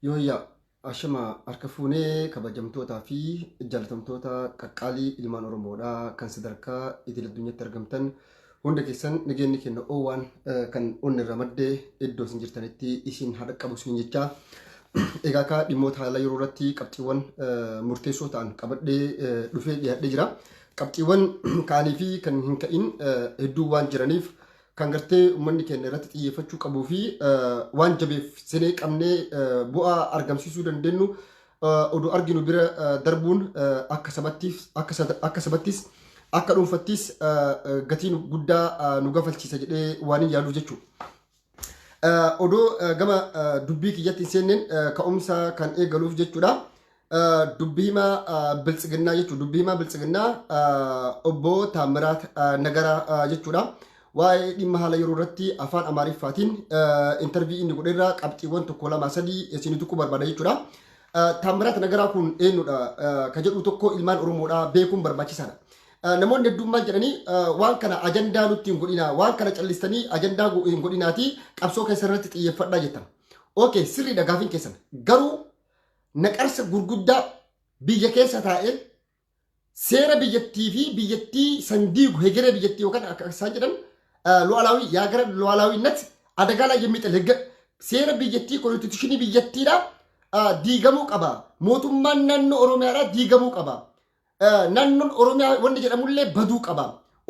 Yooyyaa ashama harka fuunee kabajamtootaa fi jaalatamtoota qaqqaalii ilmaan Oromoodhaa kan sadarkaa idil addunyaatti argamtan hunda keessan nageenyi keenya oowwaan kan onni irra maddee iddoo isin jirtanitti isin haa dhaqqabu isin jechaa. Egaa kaa dhimmoota haala yeroo irratti qabxiiwwan murteessoo ta'an qabadhee dhufee dhiyaadhee jira. Qabxiiwwan ka'anii fi kan hin ka'in hedduu waan jiraniif kan gartee uummanni keenya irratti xiyyeeffachuu qabuu fi waan jabeessinee qabnee bu'aa argamsiisuu dandeenyu oduu arginu bira darbuun akka sabattiif akka sabattis akka dhuunfattis gatii guddaa nu gafalchiisa jedhee waan hin yaaduuf jechuudha. Odoo gama dubbii kiyyatti hin seenneen ka'umsa kan eegaluuf jechuudha. Dubbii himaa biltsiginnaa jechuudha. Dubbii himaa biltsiginnaa obbo Taammiraat Nagaraa jechuudha. Waa'ee dhimma haala yeroo irratti afaan Amaariffaatiin interview inni godhe irraa qabxiiwwan tokko lama sadii isinii tuquu barbaada jechuudha. Taammiraat Nagaraa kun eenyudha ka jedhu tokko ilmaan Oromoodhaa beekuun barbaachisaadha. Namoonni hedduun maal jedhanii, waan kana ajandaa nutti hin godhinaa, waan kana callistanii ajandaa hin godhinaatii qabsoo keessa irratti xiyyeeffadhaa jettan. Okay, sirriidha gaafiin keessan. Garuu naqarsa gurguddaa biyya keessa taa'ee seera biyyattii fi biyyattii san diigu, hegeree biyyattii yookaan akka isaan jedhan ሉዓላዊ የሀገር ሉዓላዊነት አደጋ ላይ የሚጥል ህገ seera biyyattii, constitution biyyattiidha diigamuu qaba. Mootummaan naannoo Oromiyaadha diigamuu qaba. Naannoon Oromiyaa wanni jedhamullee baduu qaba.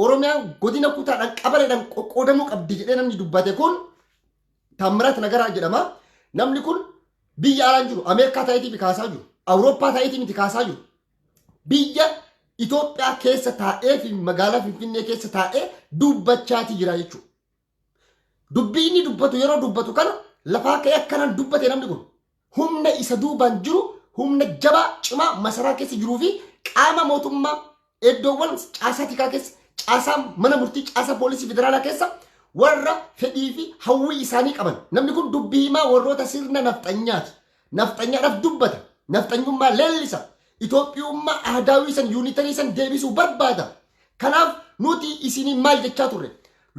Oromiyaan godina, kutaadhaan, qabaleedhaan qoqqoodamuu qabdi jedhee namni dubbate kun Taammiraat Nagaraa jedhama. Namni kun biyya alaan jiru, Ameerikaa ta'eetii kaasaa jiru, Awurooppaa ta'eetii miti kaasaa jiru. Biyya Itoophiyaa keessa taa'ee fi magaalaa Finfinnee keessa taa'ee dubbachaati jira jechuudha. Dubbii inni dubbatu, yeroo dubbatu kana lafaa ka'ee akkanaan dubbate namni kun humna isa duubaan jiru, humna jabaa cimaa masaraa keessa jiruu fi qaama mootummaa iddoowwan caasaa tikaa keessa, caasaa mana murtii, caasaa poolisii federaalaa keessa warra fedhii fi hawwii isaanii qaban. Namni kun dubbii himaa warroota sirna nafxanyaati. Nafxanyaadhaaf dubbata. Nafxanyummaa leellisa. Itoophiyummaa aadaawii san, unitary san deebisuu barbaada. Kanaaf nuti isinii maal jechaa turre?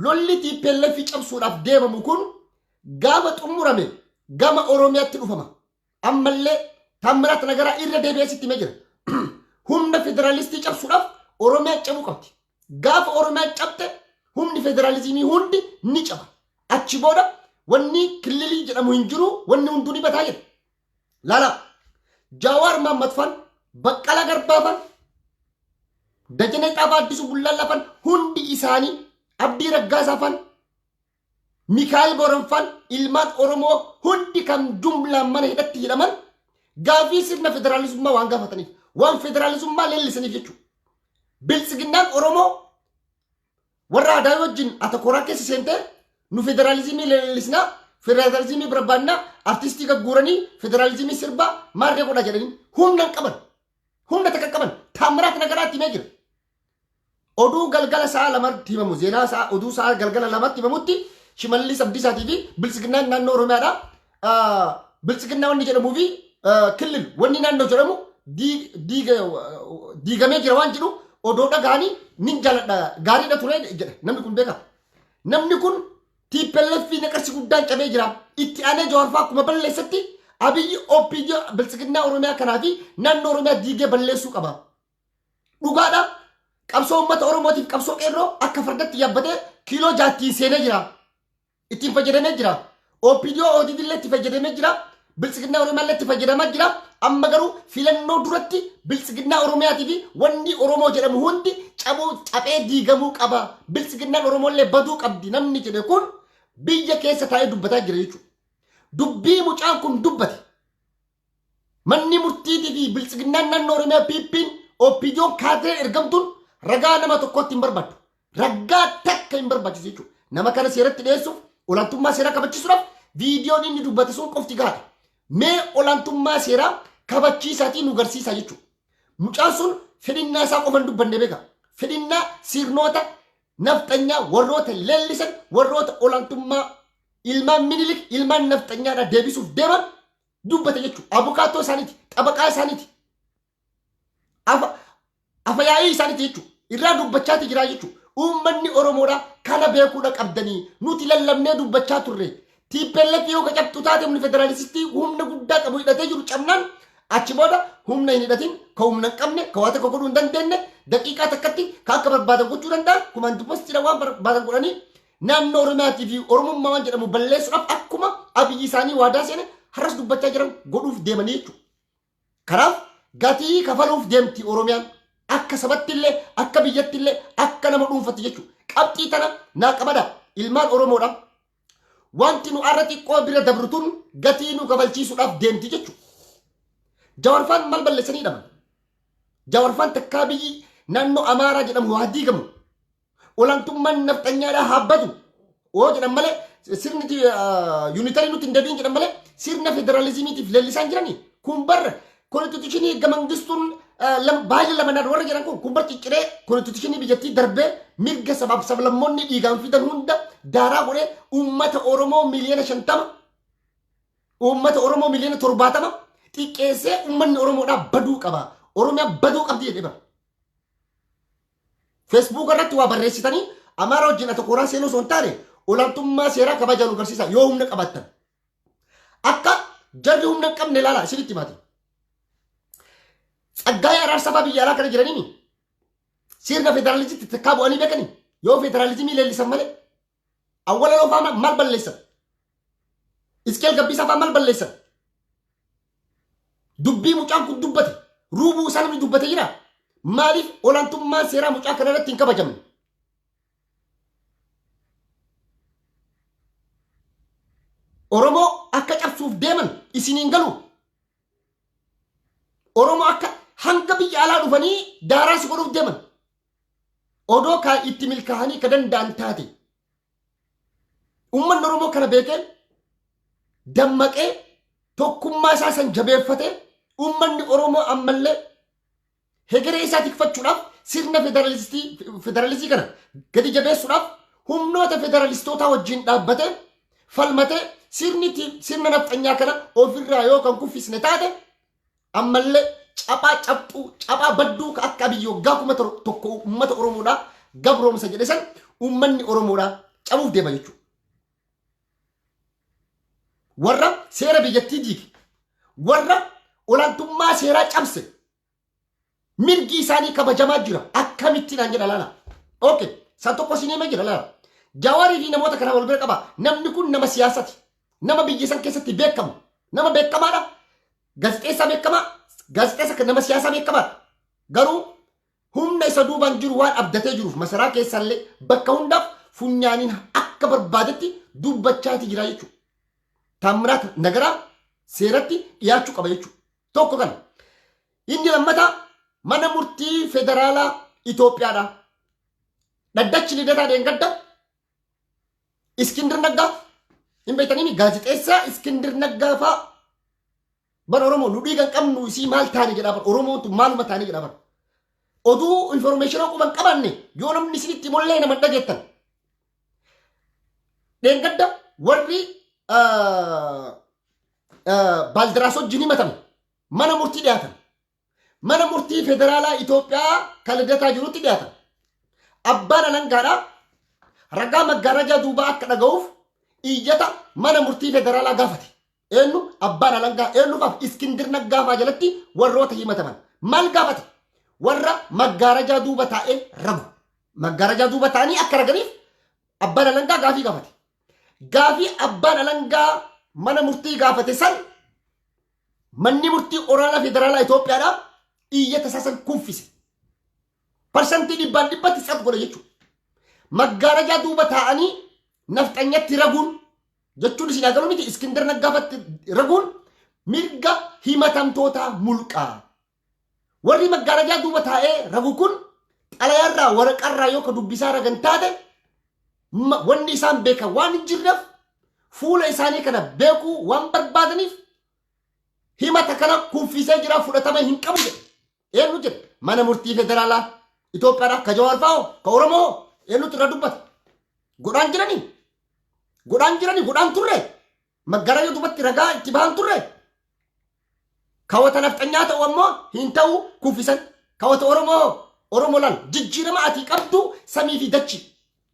Lolli TPLF cabsuudhaaf deemamu kun gaafa xumurame gama Oromiyaatti dhufama. Ammallee Taammiraat Nagaraa irra deebi'ee sitti himee jira. Humna federaalistii cabsuudhaaf Oromiyaa cabuu qabdi. Gaafa Oromiyaa cabte humni federaalizimii hundi ni caba. Achi booda wanni kililii jedhamu hin jiru, wanni hunduu ni bataa jedha. Laala, Jawaar Mahammad fan, Baqqalaa Garbaa fan, Dajanee Xaafaa, Addisuu Bullaallaa fan, hundi isaanii, Abdii Raggaasaa fan, Mikaa'el Boranfaan, ilmaan Oromoo hundi kan jumlaan mana hidhatti hidhaman gaafii sirna federaalizummaa waan gaafataniif, waan federaalizummaa leellisaniif jechuudha. Biltsiginnaan Oromoo warra aadaa wajjin atakoraa keessa seentee nu federaalizimii leellisnaa, federaalizimii barbaannaa, artistii gagguuranii federaalizimii sirbaa maarree godhaa jedhanii humna hin qaban. Humna takka qaban. Taammiraat Nagaraatti himee jira. Oduu galgala sa'a 2tti himamu, zeenaa sa'a oduu sa'a galgala 2tti himamutti Shimallis Abdiisaatii fi biltsiginnaan naannoo Oromiyaadha. Biltsiginnaa wanni jedhamuu fi kilil wanni naannoo jedhamu diigamee jira waan jedhu odoo dhaga'anii nin jaaladha, gaariidha ture jedha namni kun beeka. Namni kun TPLF fi naqarsi guddaan cabee jira. Itti aanee Jawaar fa'aa akkuma balleessatti Abiyyi OPD biltsiginnaa Oromiyaa kanaa fi naannoo Oromiyaa diigee balleessuu qaba. Dhugaadha. Qabsoo uummata Oromootiif qabsoo qeerroo akka fardatti yaabbatee kiiloo jaattiin seenee jira. Ittiin fayyadamee jira. OPDO ODD illee itti fayyadamee jira. Biltsiginnaa Oromiyaa illee itti fayyadamaa jira. Amma garuu filannoo duratti biltsiginnaa Oromiyaatii fi wanni Oromoo jedhamu hundi cabuu, caphee diigamuu qaba. Biltsiginnaan Oromoo illee baduu qabdi namni jedhe kun biyya keessa taa'ee dubbataa jira jechuudha. Dubbii mucaan kun dubbate manni murtiitii fi biltsiginnaan naannoo Oromiyaa, PP'n, OPDO'n, kaadireen ergamtuun ragaa nama tokkotti hin barbaaddu. Ragaa takka hin barbaachisu jechuudha. Nama kana seeratti dhiyeessuuf, olaantummaa seeraa kabachiisuudhaaf viidiyoon inni dubbate sun qofti gahaadha. Mee olaantummaa seeraa kabachiisaatii nu garsiisaa jechuudha. Mucaan sun fedhinnaa isaa qofa hin dubbanne, beeka. Fedhinnaa sirnoota nafxanyaa warroota leellisan, warroota olaantummaa ilmaan Minilik, ilmaan nafxanyaadhaa deebisuuf deeman dubbate jechuudha. Abukaattoo isaaniiti, xabaqaa isaaniiti, afayaa'ii isaaniiti jechuudha. Irraa dubbachaati jira jechuudha. Uummanni Oromoodhaa kana beekuudha qabdanii. Nuti lallabnee dubbachaa turre. TPLF yoo ka cabxu taate, humni federaalistii humna guddaa qabu hidhatee jiru cabnaan, achi booda humna hin hidhatin, ka humna hin qabne, ka waa tokko godhuu hin dandeenye, daqiiqaa takkatti ka akka barbaadan gochuu danda'an, command postiidha waan barbaadan godhanii naannoo Oromiyaatii fi Oromummaa waan jedhamu balleessuudhaaf akkuma Abiyyi isaanii waadaa seene har'as dubbachaa jiran godhuuf deemanii jechuudha. Kanaaf gatii kafaluuf deemti Oromiyaan, akka sabatti illee, akka biyyatti illee, akka nama dhuunfatti jechuudha. Qabxii tana naa qabada, ilmaan Oromoodha. Wanti nu arra xiqqoo bira dabru tun gatii nu kafalchiisuudhaaf deemti jechuudha. Jawarfaan maal balleessanii dhaban? Jawarfaan takkaa biyyi naannoo Amaaraa jedhamu haa diigamu, olaantummaan nafxanyaadhaa haa badu oo jedhan malee, sirni unitary nutti hin deebiin jedhan malee, sirna federaalizimiitiif leellisaan jiranii kun barra constitutionii gamangistuun baay'ee lamanaan warra jedhan kun bar cicciree constitutionii biyyattii darbee, mirga sabaaf sablammoonni dhiigaan fidan hunda daaraa godhee, uummata Oromoo 50 miliyoona, uummata Oromoo 70 miliyoona xiqqeessee, uummanni Oromoodhaa baduu qaba. Oromiyaa baduu qabdi jedhee bara. Facebook irratti waa barreessitanii Amaara wajjin ata kooraa seenuu osoo hin taane, olaantummaa seeraa kabajaa nu agarsiisa yoo humna qabaattan. Akka jarri humna hin qabne ilaala, isinitti himaati. Tsaggaayee Araarsaa fa'aa biyya alaa kana jiraniini sirna federaalizimiitti takkaa bu'anii beekanii yoo federaalizimii leellisan malee? Awwala lofaa maal balleessan? Iskeel Gabbisaa fa'aa maal balleessan? Dubbii mucaan kun dubbate ruubuu isaa namni dubbate jira. Maaliif olaantummaan seeraa mucaa kana irratti hin kabajamne? Oromoo akka cabsuuf deeman isiniin galu. Oromoo akka hanga biyya alaa dhufanii daaraa si godhuuf deeman. Odoo kaa itti milkaa'anii ka danda'an taate, uummanni Oromoo kana beekee, dammaqee, tokkummaa isaa san jabeeffatee, uummanni Oromoo ammallee hegeree isaa tikfachuudhaaf sirna federaalizii kana gadi jabeessuudhaaf humnoota federalistootaa wajjin dhaabbatee falmatee, sirni sirna nafxanyaa kana ofirraa yoo kan kuffisne taate, ammallee caphaa cabxuu, caphaa badduu ka akka Abiyyi waggaa 1000 uummata Oromoodhaa gabroomsa jedhe san uummanni Oromoodhaa cabuuf deema jechuudha. Warra seera biyyattii diige, warra olaantummaa seeraa cabse, mirgi isaanii kabajamaa jira akkamittiin aan jedha laala. Okay, san tokko isin himee jira, laala. Jawaarii fi namoota kana wal bira qaba. Namni kun nama siyaasati. Nama biyya san keessatti beekamu. Nama beekamaadha. Gaazexeessaa beekamaa. Gaazexeessa nama siyaasaa beekamaadha. Garuu humna isa duubaan jiru waan abdatee jiruuf, masaraa keessallee bakka hundaaf funyaaniin akka barbaadetti dubbachaati jira jechuudha. Taammiraat Nagaraa seeratti dhiyaachuu qaba jechuudha. Tokko kana. Inni lammataa mana murtii federaalaa Itoophiyaadha. Dhaddachi Lidataa Deengadda Iskindir Naggaa hin beektanii, gaazexeessaa Iskindir Naggaa fa'aa bar Oromoo nu dhiigan qabnu isii maal taane jedhaa bar. Oromoon tun maaluma taane jedhaa bar. Oduu information quban qabanne yoo namni isinitti himullee nama hin dhageettan. Dheengadda warri Baaldiraas wajjin himatame mana murtii dhiyaatan. Mana murtii federaalaa Itoophiyaa kan Lidataa jirutti dhiyaatan. Abbaan alangaadhaa ragaa maggaarajaa duubaa akka dhaga'uuf iyyata mana murtii federaalaa gaafate. Eenyu abbaan alangaa? Eenyufaaf? Iskindir Naggaafaa jalatti warroota himataman. Maal gaafate? Warra maggaarajaa duuba taa'ee ragu. Maggaarajaa duuba taa'anii akka raganiif abbaan alangaa gaafii gaafate. Gaafii abbaan alangaa mana murtii gaafate san manni murtii olaanaa federaalaa Itoophiyaadhaa iyyata isaa san kuffise. 100% tsat godhe jechuudha. Maggaarajaa duuba taa'anii nafxanyatti raguun jechuun isin agaruu miti, Iskindar Naggaafatti raguun mirga himatamtootaa mulqaa. Warri maggaarajaa duuba taa'ee ragu kun xalayaarraa, waraqarraa yoo ka dubbisaa ragan taate, wanni isaan beekan waan hin jirreef, fuula isaanii kana beekuu waan barbaadaniif, himata kana kuffisee jira, fudhatama hin qabu jedhe. Eenyu jedhe? Mana murtii federaalaa Itoophiyaadhaa. Ka Jawaar fa'aa, ka Oromoo eenyutu irra dubbata? Godhaan jiranii? Godhaan jiranii? Godhaan turre? Maggaarajaa duubatti ragaa itti bahan turre? Kawwata nafxanyaa ta'u ammoo hin ta'u, kuffisan. Kawwata Oromoo, Oromoo laal, jijjiirama ati qabdu samii fi dachi.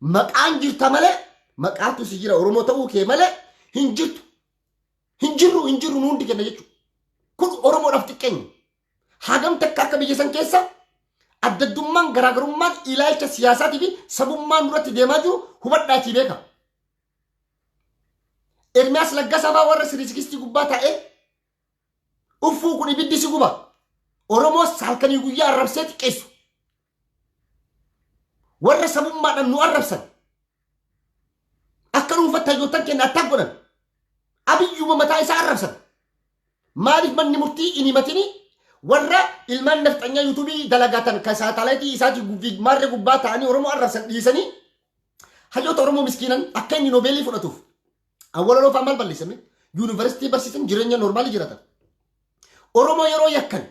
Maqaan jirta malee, maqaatu si jira Oromoo ta'uu kee malee, Hin jirtu. Hin jirru, hin jirru nu hundi kenna jechuudha. Kun Oromoodhaaf xiqqeenya. Hagam takka akka biyya san keessa addaddummaan, garaagarummaan ilaalcha siyaasaatii fi sabummaan duratti deemaa jiru hubadhaatii beeka. Ermiyaas Laggasaa fa'aa warra siriisikistii gubbaa taa'ee uffuu kun ibiddi si guba. Oromoos halkanii guyyaa arrabsee xiqqeessu. Warra sabummaadhaan nu arrabsan. Akka dhuunfatti hayyoottan keenya attak godhan. Abiyyuma mataa isaa arrabsan. Maaliif manni murtii hin himatini warra ilmaan nafxanyaa yuutuubii dalagatan kan saataalaayitii isaatii maarree gubbaa ta'anii Oromoo arrabsan dhiisanii hayyoota Oromoo miskiinan akka inni noobeelii fudhatuuf awwalaloo fa'aa maal balleessame yuunivarsiitii barsiisan jireenya noormaalii jiraatan. Oromoo yeroo yakkan,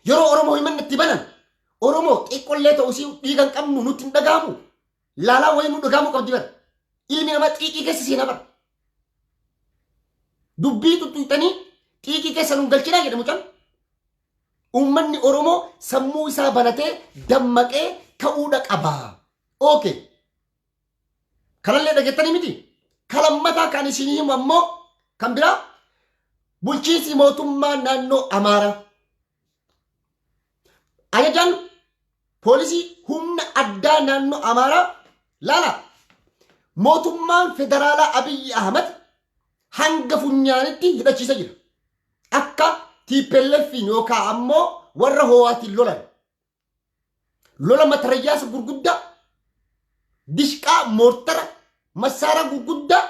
yeroo Oromoo himanna itti banan, Oromoo xiqqollee ta'usii dhiiga hin qabnu nutti hin dhaga'amu. Laalaa wayii nu dhaga'amuu qabdi bara. Ilmi namaa xiiqii keessa seenaa bara. Dubbii tuttuqxanii xiiqii keessa nu galchinaa jedhe mucaan. Uummanni Oromoo sammuu isaa banatee dammaqee ka'uudha qaba. Okay. Kanallee dhageettanii miti. Kalammataa kan isin himu ammoo kan biraa bulchiinsi mootummaa naannoo Amaaraa. Ajajaan poolisii humna addaa naannoo Amaaraa laala. Mootummaan federaalaa Abiyyi Ahmad hanga funyaanitti hidhachiisa jira. Akka TPLF yookaan ammoo warra ho'aatiin lolan. Lola matarayyaasa gurguddaa, dishqaa, moortara, massaaraa gurguddaa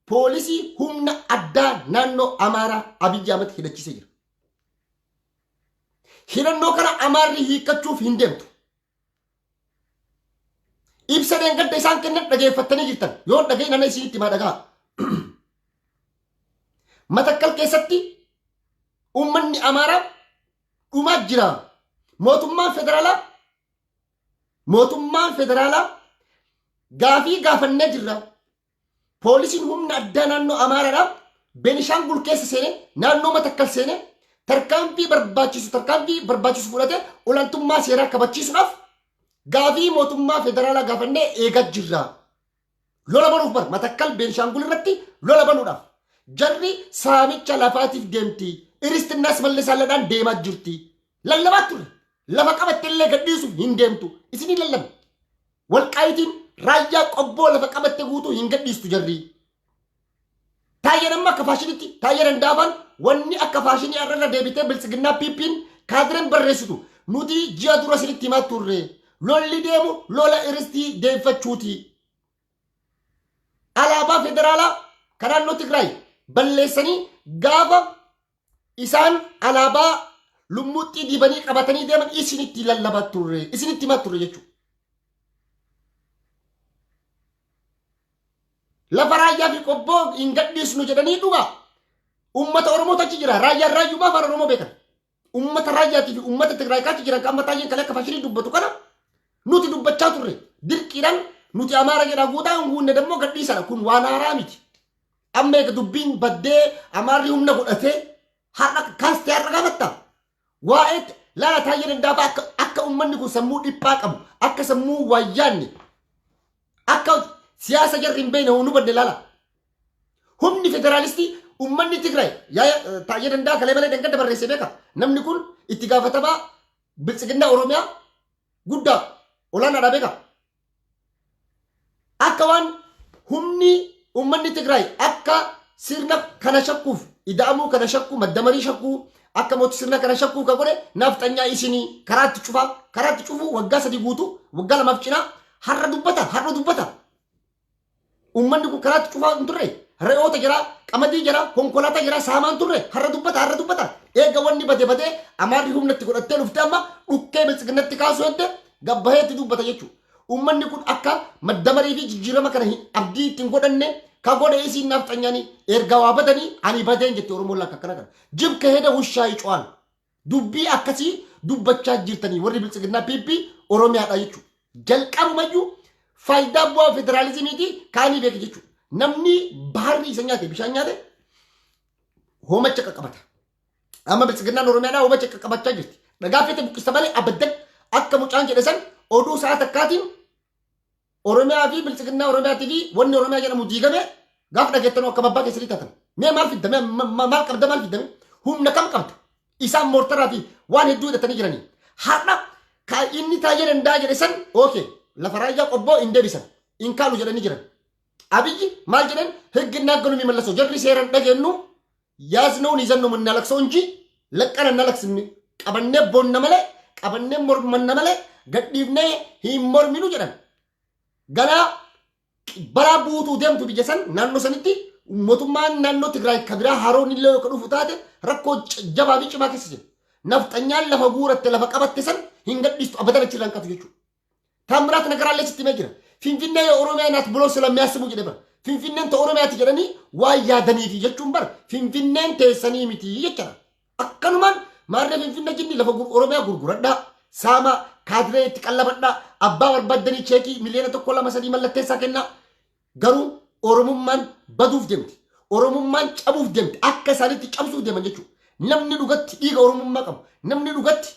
poolisii humna addaa naannoo Amaaraa Abiyyi Ahmad hidhachiisee jira. Hidhannoo kana Amaarri hiikkachuuf hin deemtu. Ibsa dheengadda isaan kennan dhageeffattanii jirtan. Yoo dhagahin ana isinitti himaa dhagaa. Matakkal keessatti uummanni Amaaraa dhumaa jira. Mootummaan federaalaa gaafii gaafannee jirra. Poolisiin humna addaa naannoo Amaaraadhaa Benishaangul keessa seenee, naannoo Matakkal seenee tarkaanfii barbaachisu fudhatee olaantummaa seeraa kabachiisuudhaaf gaafii mootummaa federaalaa gaafannee eegaa jirra. Lola banuuf bar Matakkal Benishaangul irratti lola banuudhaaf jarri saamicha lafaatiif deemti. Iristinnaas mallisaalladhaan deemaa jirti. Lallabaa turre. Lafa qabatte illee gadhiisuuf hin deemtu. Isinii lallabe. Walqaayitiin, Raayyaa, Qobboo lafa qabatte guutuu hin gadhiistu jarri. Taayyeen amma akka faashinitti Taayyee Dandaafaan wanni akka faashinii har'a deebitee biltsiginnaa PP'n kaadireen barreessitu nuti ji'a dura isinitti himaa turre, lolli deemu lola iristii deeffachuuti. Alaabaa federaalaa kan naannoo Tigraay balleessanii gaafa isaan alaabaa lummuuxxii dibanii qabatanii deeman isinitti lallabaa turre, isinitti himaa turre jechuudha. Lafa Raayyaa fi Qobboo hin gadhiisnu jedhanii dhugaa. Uummata Oromootu achi jira. Raayyaan raayyumaa afaan Oromoo beekan. Uummata Raayyaatii fi uummata Tigraay achi jiran kan amma Taayyeen kalee akka faashinii dubbatu kana nuti dubbachaa turre. Dirqiidhaan nuti Amaara jedhaa guutaa hin guunne dammoo gadhiisadha. Kun waan haaraa miti. Amma eega dubbiin baddee Amaarri humna godhatee har'a kaastee har'a gaafatta. Waa'ee laala Taayyee Dandaafaa akka uummanni kun sammuu dhiphaa qabu, akka sammuu wayyaanne, akka siyaasa jarri hin beekne nu badde laala. Humni federaalistii uummanni Tigraay Taayyee Dandaa kalee malee dangadda barreessee beeka. Namni kun itti gaafatamaa biltsiginnaa Oromiyaa guddaa olaanaadha beeka. Akka waan humni uummanni Tigraay akka sirna kana shakkuuf, ida'amuu kana shakkuu, maddamarii shakkuu, akka mootii sirna kana shakkuu kan godhe nafxanyaa isinii karaatti cufaa, karaatti cufuu waggaa 3 guutuu, waggaa 2f cinaa har'a dubbata, har'a dubbata. Uummanni kun karaatti cufaa hin turre. Re'oota jira, qamadii jira, konkolaataa jira, saamaa hin turre. Har'a dubbata, har'a dubbata. Eega wanni bade badee Amaarri humna itti godhattee dhuftee amma dhukkee biltsiginnatti kaasuu hedde gabbaheetti dubbata jechuudha. Uummanni kun akka maddamarii fi jijjiirama kana abdii ittiin godhanne ka godhe isiin nafxanyanii erga waa badanii ani badeen jette Oromoon lakka akkana kana. ጅብ ከሄደ ውሻ ይጮሃል. Dubbii akkasii dubbachaa jirtanii warri biltsiginnaa PP Oromiyaadha jechuudha. Jalqabumayyuu faayidaa bu'aa federaalizimiiti kaanii beeke jechuudha. Namni baharri isa nyaate bishaan nyaate hoomacha qaqqabata. Amma biltsiginnaan Oromiyaadhaa hoomacha qaqqabachaa jirti. Dhagaa feete buqqista malee abaddan akka mucaan jedhe san oduu sa'a takkaatiin Oromiyaa fi biltsiginnaa Oromiyaatii fi wanni Oromiyaa jedhamu diigame. Gaafa dhageettanuu akka babbaa keessatti taatan. Mee maal fidda? Mee maal qabda? Maal fidda? Humna kam qabda? Isaan moortaraa fi waan hedduu hidhatanii jiranii. Har'a ka inni taa'ee danda'a jedhe san, okay, lafa Raayyaa Qobboo hin deebisan. Hin kaalu jedhanii jiran. Abiyyi maal jedhan? ህግ እናገኑ የሚመለሰው jarri seeran dhageenyu ያዝነውን ይዘን ነው የምናለቅሰው እንጂ ለቀን እናለቅስም። Qabannee boonna malee, qabannee mormanna malee gadhiifnee hin morminu jedhan. Ganaa balaa buutuu deemtu biyya san naannoo sanitti mootummaan naannoo Tigraay ka biraa haroon illee yoo ka dhufu taate rakkoo jabaa fi cimaa keessa jira. Nafxanyaan lafa guuratte, lafa qabatte san hin gadhiistu abadan, achirraa hin qatu jechuudha. Taamiraat Nagaraallee sitti himee jira. Finfinnee የኦሮሚያ ናት ብሎ ስለሚያስቡ jedhe bara. Finfinneen ta Oromiyaati jedhanii waan yaadaniifi jechuun bara Finfinneen teessanii miti jechuudha. Akkanumaan maarree Finfinnee jinni lafa Oromiyaa gurguradhaa. Saama kaadiree itti qallabadhaa. Abbaa barbaaddanii cheekii 1 miliyoona 2, 3 mallatteessaa kennaa. Garuu Oromummaan baduuf deemti. Oromummaan cabuuf deemti. Akka isaanitti cabsuuf deeman jechuudha. Namni dhugatti dhiiga Oromummaa qabu. Namni dhugatti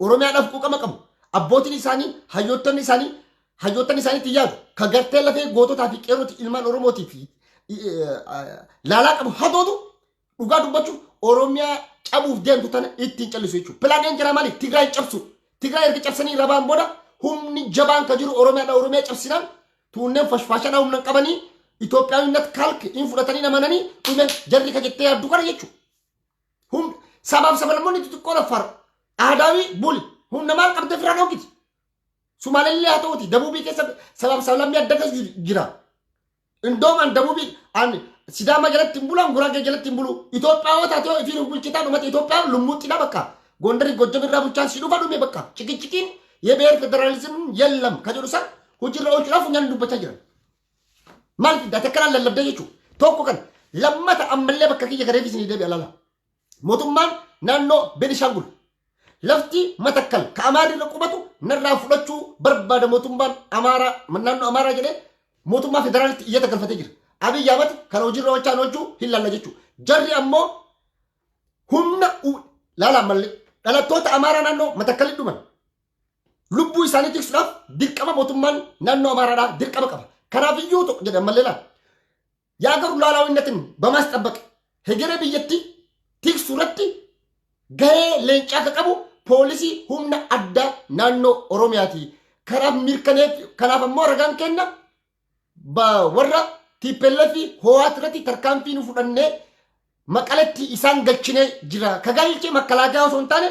Oromiyaadhaaf quuqama qabu. Abbootiin isaanii, hayyootonni isaanii, hayyoottan isaaniitti yaadu. Ka gartee lafee goototaa fi qeerrooti ilmaan Oromootii fi laalaa qabu hadootu dhugaa dubbachuuf Oromiyaa cabuuf deemtu tana ittiin callisu jechuudha. Pilaaneen jira maali? Tigraay cabsu. Tigraay erga cabsanii rabaan booda humni jabaan ka jiru Oromiyaadha. Oromiyaa cabsinaan tuunneen fashfaashadhaa humna qabanii Itoophiyaawwinnat kalk hin fudhatanii namananii dhume jarri ka jettee yaaddu kana jechuudha. Humna sabaaf sablammoonni xixiqqoon Affaar aadaawii buli humna maal qabdee firaan hoogiti. Sumaalellee haa ta'uti dabuubii keessa sabaaf sablammii adda addaa jira. Indoom an dabuubii an Sidaama jalatti hin bulu, an Guraagee jalatti hin bulu. Itoophiyaa yoo taate ifiin bulchitaa dhumate. Itoophiyaa lummuuxxidha bakka. Gondarii Gojjam irraa bulchaan si dhufa dhume bakka. Ciqiciqiin የብሔር ፌዴራሊዝም የለም ka jedhu san hojiirra oolchuudhaaf funyaan dubbachaa jiran. Maal fidda akkanaan lallabdee jechuudha. Tokko kan lammata ammallee bakka kiyya gareef isinii deebi'a laala. Mootummaan naannoo Benishaangul lafti Matakkal ka Amaarri irra qubatu narraa fudhachuu barbaada mootummaan Amaaraa naannoo Amaaraa jedhee mootummaa federaalitti iyyata galfatee jira. Abiy Ahmad kana hojiirra oolchaan oolchuu hin laalla jechuudha. Jarri ammoo humna laala ammallee dhalattoota Amaaraa naannoo Matakkalitti dhuman lubbuu isaanii tiksuudhaaf dirqama mootummaan naannoo Amaaraadhaa dirqama qaba. Kanaafiyyuu tokko jedhe ammallee laala. የአገሩ ሉዓላዊነትን በማስጠበቅ hegeree biyyattii tiksuu irratti gahee leencaa ka qabu poolisii humna addaa naannoo Oromiyaati. Kanaaf mirkaneef, kanaaf ammoo ragaan kenna warra TPLF fi Hoowaat irratti tarkaanfii nu fudhannee Maqaletti isaan galchinee jira. Ka galche makalaakaa osoo hin taane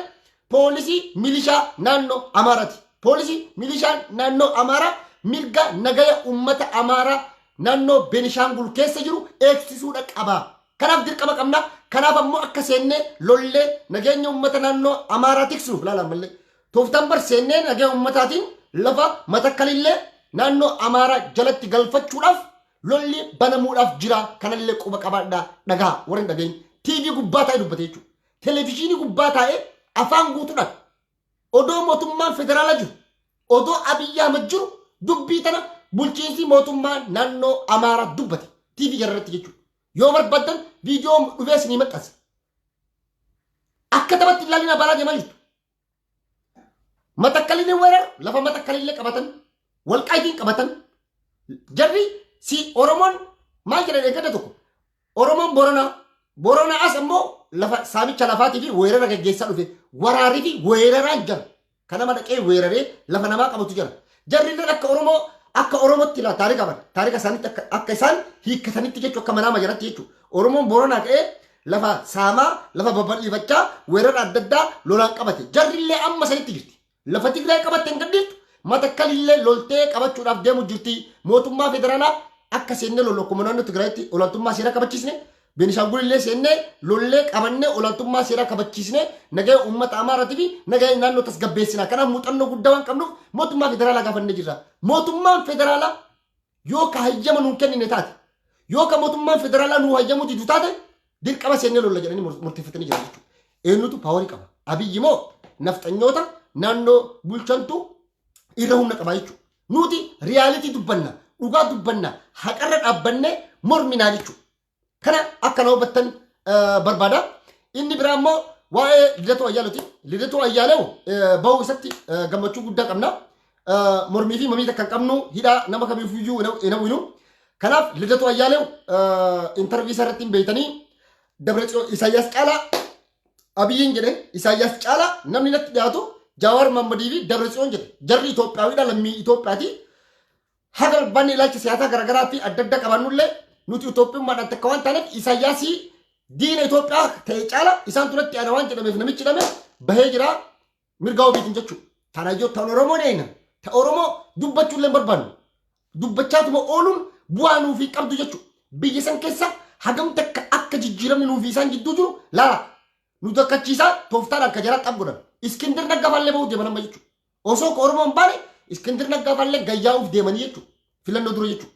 poolisii milishaa naannoo Amaaraati. Poolisii milishaan naannoo Amaaraa mirga nagaya uummata Amaaraa naannoo Benishaangul keessa jiru eegsisuudha qaba. Kanaaf dirqama qabna. Kanaaf ammoo akka seennee lollee nageenya uummata naannoo Amaaraa tiksuuf laala ammallee. Tooftaan bar seennee nageenya uummataatiin lafa Matakkalillee naannoo Amaaraa jalatti galfachuudhaaf lolli banamuudhaaf jira. Kanallee quba qabaadhaa, dhagaa warra hin dhageenye. TV gubbaa taa'ee dubbate jechuudha. Televezyiinii gubbaa taa'ee afaan guutuudhaan odoo mootummaan federaalaa jiru, odoo Abiyyi Ahmad jiru, dubbii tana bulchiinsi mootummaa naannoo Amaaraa dubbate TV jararratti jechuudha. Yoo barbaaddan viidiyoo dhufee isinii maxxansa. Akka taphatti ilaalina balaa deemaa jirtu. Matakkalillee weerar lafa Matakkalillee qabatan, Walqaayitiin qabatan. Jarri si Oromoon maal jedhan eeggata tokko Oromoon Boranaa, Boranaa as ammoo lafa saamicha lafaatii fi weerara gaggeessaa dhufe, waraarii fi weeraraan jira. Kan nama dhaqee weeraree lafa namaa qabatu jira. Jarri illee akka Oromoo, akka Oromootti laa taarika qaban. Taarika isaaniitti akka isaan hiikkatanitti jechuudha, akka manaama jalatti jechuudha. Oromoon Boranaa ka'ee lafa saamaa, lafa babal'ifachaa, weerara adda addaa lolaan qabate. Jarri illee amma sanitti jirti. Lafa Tigraay qabatte hin gadhiiftu. Matakkalillee loltee qabachuudhaaf deemu jirti. Mootummaa federaalaa akka seennee lollu akkuma naannoo Tigraayitti olaantummaa seeraa kabachiisne, Beenishaangul illee seennee lollee qabannee olaantummaa seeraa kabachiisne nagaya uummata Amaaraatii fi nagaya naannoo tasgabbeessina. Kanaaf muuxannoo guddaa waan qabnuuf mootummaa federaalaa gaafannee jirra. Mootummaan federaalaa yoo ka hayyama nuun kennine taate, yoo ka mootummaan federaalaa nuu hayyamuu didu taate, dirqama seennee lolla jedhanii murteeffatanii jiran jechuudha. Eenyutu power qaba? Abiyyi moo nafxanyoota naannoo bulchantu irra humna qaba jechuudha. Nuti reality dubbanna, dhugaa dubbanna, haqarra dhaabbannee morminaa jechuudha. Kana akka na hubattan barbaada. Inni biraa immoo waa'ee Lidatuu Ayyaaleeti. Lidatuu Ayyaalew bahuu isatti gammachuu guddaa qabna. Mormii fi mamii takka hin qabnu, hidhaa nama kamiifiyyuu hin hawwinu. Kanaaf Lidatu Ayyaalew interview isaa irratti hin beektanii Dabratsiyoon Isaayyaas caalaa Abiyyiin jedhe, Isaayyaas caalaa namni natti dhiyaatu Jawaar Maammadii fi Dabratsiyoon jedhe. Jarri Itoophiyaawidha, lammii Itoophiyaati. Haga barbaanne ilaalcha siyaasaa garaagaraa fi adda addaa qabaannullee nuti Itoophiyummaadhaan takka waan taaneef Isaayyaasii diina Itoophiyaa ta'e caala isaan turatti ana waan jedhameef namichi hidhame bahee jira mirga ofiitiin jechuudha. Tanayyoo tan Oromoon eena. Ta Oromoo dubbachuu illee hin barbaannu. Dubbachaatuma ooluun bu'aa nuuf hin qabdu jechuudha. Biyya san keessa hagam takka akka jijjiiramni nuuf isaan jidduu jiru laala. Nu dakkachiisaa tooftaadhaan ka jaraa xab godhan. Iskindir Naggaa faallee bahuuf deeman amma jechuudha. Osoo ka Oromoo hin baane Iskindir Naggaa faallee gayyaa'uuf deemanii jechuudha. Filannoo dura jechuudha.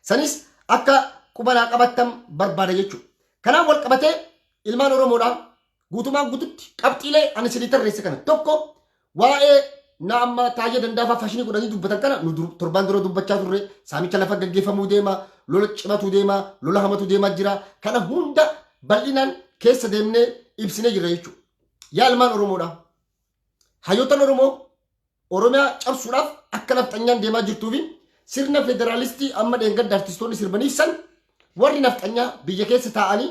Sanis akka qubanaa qabattan barbaada jechuudha. Kanaaf wal qabatee ilmaan Oromoodhaa guutumaan guututti qabxiilee ani isinii tarreesse kana tokko waa'ee na amma Taayyee Dandaafaa faashinii godhanii dubbatan kana nu torbaan dura dubbachaa turre. Saamicha lafa gaggeeffamuu deema, lola cimatu deema, lola hamatu deemaa jira. Kana hunda bal'inaan keessa deemnee ibsinee jirra jechuudha. Yaa ilmaan Oromoodhaa, hayyoottan Oromoo, Oromiyaa cabsuudhaaf akka nafxanyaan deemaa jirtuu fi sirna federaalistii amma dheengadda artistoonni sirbaniif san warri nafxanyaa biyya keessa taa'anii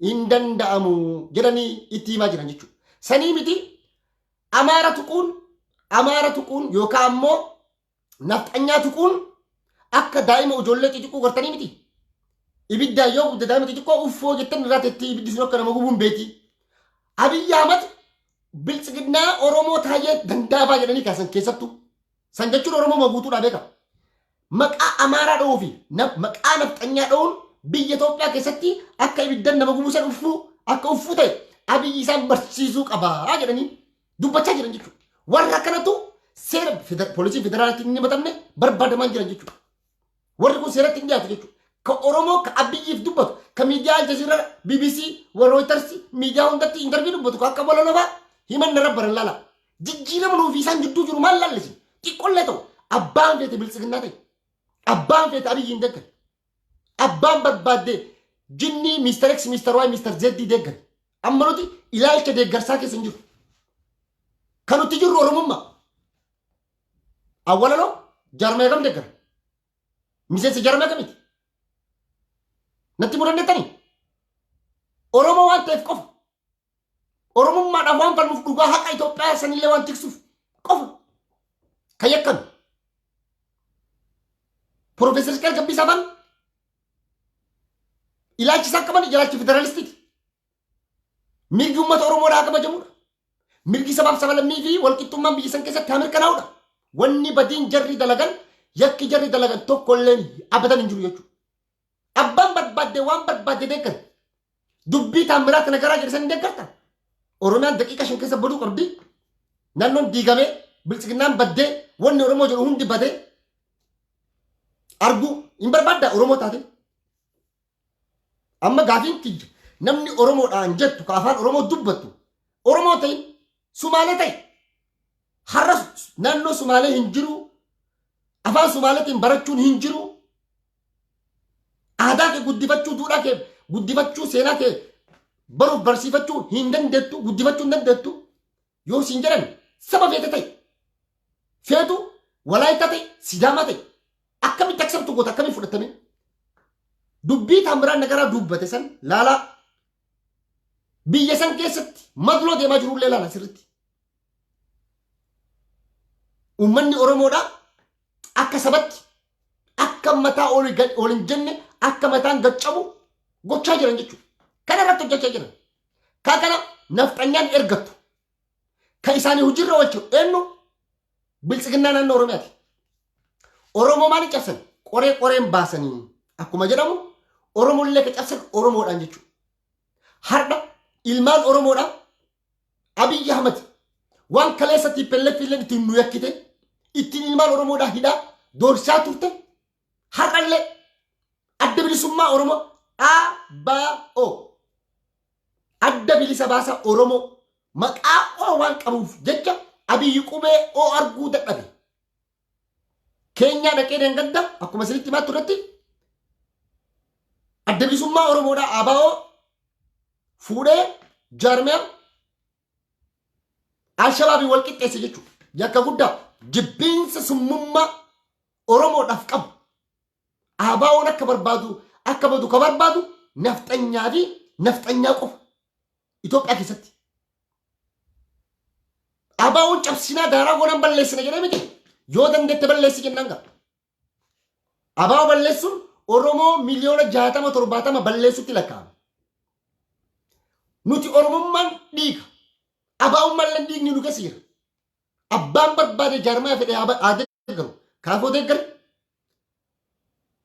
hin danda'amu jedhanii itti himaa jiran jechuudha. Sanii miti, Amaara tuquun yookaan ammoo nafxanyaa tuquun akka daa'ima ijoollee xixiqqoo gartanii miti. Ibiddaan yoo gubde daa'ima xixiqqoo uffoo jettan irraa teetti ibiddi sun akka nama gubuun beeti. Abiyyi Ahmad biltsiginnaa Oromoo Taayyee Dandaafaa jedhanii kaasan keessattuu. San jechuun Oromoo guutuudhaa beeka. Maqaa Amaaraa dha'uu fi maqaa nafxanyaa dha'uun biyya Itoophiyaa keessatti akka ibiddan nama gubuu san uffuu akka uffuu ta'e Abiyyi isaan barsiisuu qabaa jedhanii dubbachaa jiran jechuudha. Warra kanatu seera poolisii federaalaatti hin himatamne barbaadamaa jiran jechuudha. Warri kun seeratti hin dhiyaatu jechuudha. Ka Oromoo ka Abiyyiif dubbatu, ka miidiyaa Aljazeera, BBC, Reuters, miidiyaa hundatti interview dubbatu, ka akka Bololofaa himanna rabbaran laala. Jijjiirama nuufi isaan gidduu jiru maal lallisi? Xiqqollee ta'u abbaan feete biltsiginnaa ta'e. Abbaan feete Abiyyiin deeggare. Abbaan barbaadde jinnii Mr. X, Mr. Y, Mr. Z deeggare. Amma nuti ilaalcha deeggarsaa keessa hin jiru. Kan nuti jirru Oromummaa. Awwalaloo jaarmaya kam deeggara? Miseensa jaarmaya kamiiti? Natti muu dandeettanii? Oromoo waan ta'eef qofa. Oromummaadhaaf waan falmuuf, dhugaa haqa Itoophiyaa sanillee waan tiksuuf qofa kan yakkame. Piroofeesar Isqeel Gabbisaa faan ilaalchi isaan qaban ilaalcha federaalistiiti. Mirgi uummata Oromoodhaa kabajamudha. Mirgi sabaaf sablammii fi walqixxummaan biyya san keessatti haa mirkanaa'udha. Wanni badiin jarri dalagan, yakki jarri dalagan tokkollee abadan hin jiru jechuudha. Abbaan barbaadde waan barbaadde deeggar. Dubbii Taammiraat Nagaraa jedhe san hin deeggarta. Oromiyaan daqiiqa 5 keessa baduu qabdi. Naannoon diigamee, biltsiginnaan baddee, wanni Oromoo jedhu hundi badee arguu hin barbaadda Oromoo taate. Amma gaafiin kiyya, namni Oromoodhaan jettu ka afaan Oromoo dubbattu Oromoo ta'in Sumaalee ta'e, har'a naannoo Sumaalee hin jiru, afaan Sumaaleetiin barachuun hin jiru, aadaa kee guddifachuu, duudhaa kee guddifachuu, seenaa kee baruuf barsiifachuu hin dandeettu, guddifachuu hin dandeettu yoo siin jedhan, saba feete ta'e, feetu Walaayittaa ta'e, Sidaamaa ta'e, akkamitti accept goota? Akkamitti fudhatame? Dubbii Taamiraan Nagaraa dubbate san laalaa. Biyya san keessatti madloo deemaa jirullee laala sirritti. Uummanni Oromoodhaa akka sabatti akka mataa ol hin jenne, akka mataan gaccabu gochaa jiran jechuudha. Kana irratti hojjechaa jiran. Ka kana nafxanyaan ergattu. Ka isaanii hojiirra oolchu eenyu? Biltsiginnaa naannoo Oromiyaati. Oromoo maaliin cabsan? Qoree qoreen baasanii akkuma jedhamu, Oromollee ka cabsan Oromoodhaan jechuudha. Har'a ilmaan Oromoodhaa Abiyyi Ahmad waan kaleessa TPLF illee ittiin nu yakkite, ittiin ilmaan Oromoodhaa hidhaa doorsisaa turte, har'allee Adda Bilisummaa Oromoo, ABO, Adda Bilisa Baasaa Oromoo, maqaa O waan qabuuf jecha Abiyyi qubee O arguu dadhabe. Keenyaa dhaqee deengadda akkuma isinitti himaa turretti Adda Bilisummaa Oromoodhaa ABO fuudhee jaarmiyaa Alshabaabii wal qixxeesse jechuudha. Yakka guddaa jibbiinsa summummaa Oromoodhaaf qabu. ABO'n akka barbaadu akka badu ka barbaadu nafxanyaa fi nafxanyaa qofa Itoophiyaa keessatti. ABO'n cabsinaa daaraa goonaan balleessina jedhee miti. Yoo dandeette balleessi jennaan qaba. ABO balleessuun Oromoo miliyoona 60 70 balleessutti lakkaa'ama. Nuti Oromummaan dhiiga. ABO'ummaan illee dhiigni nu keessa jira. Abbaan barbaade jaarmaa fedhe haa deeggaru. Kaafoo deeggari.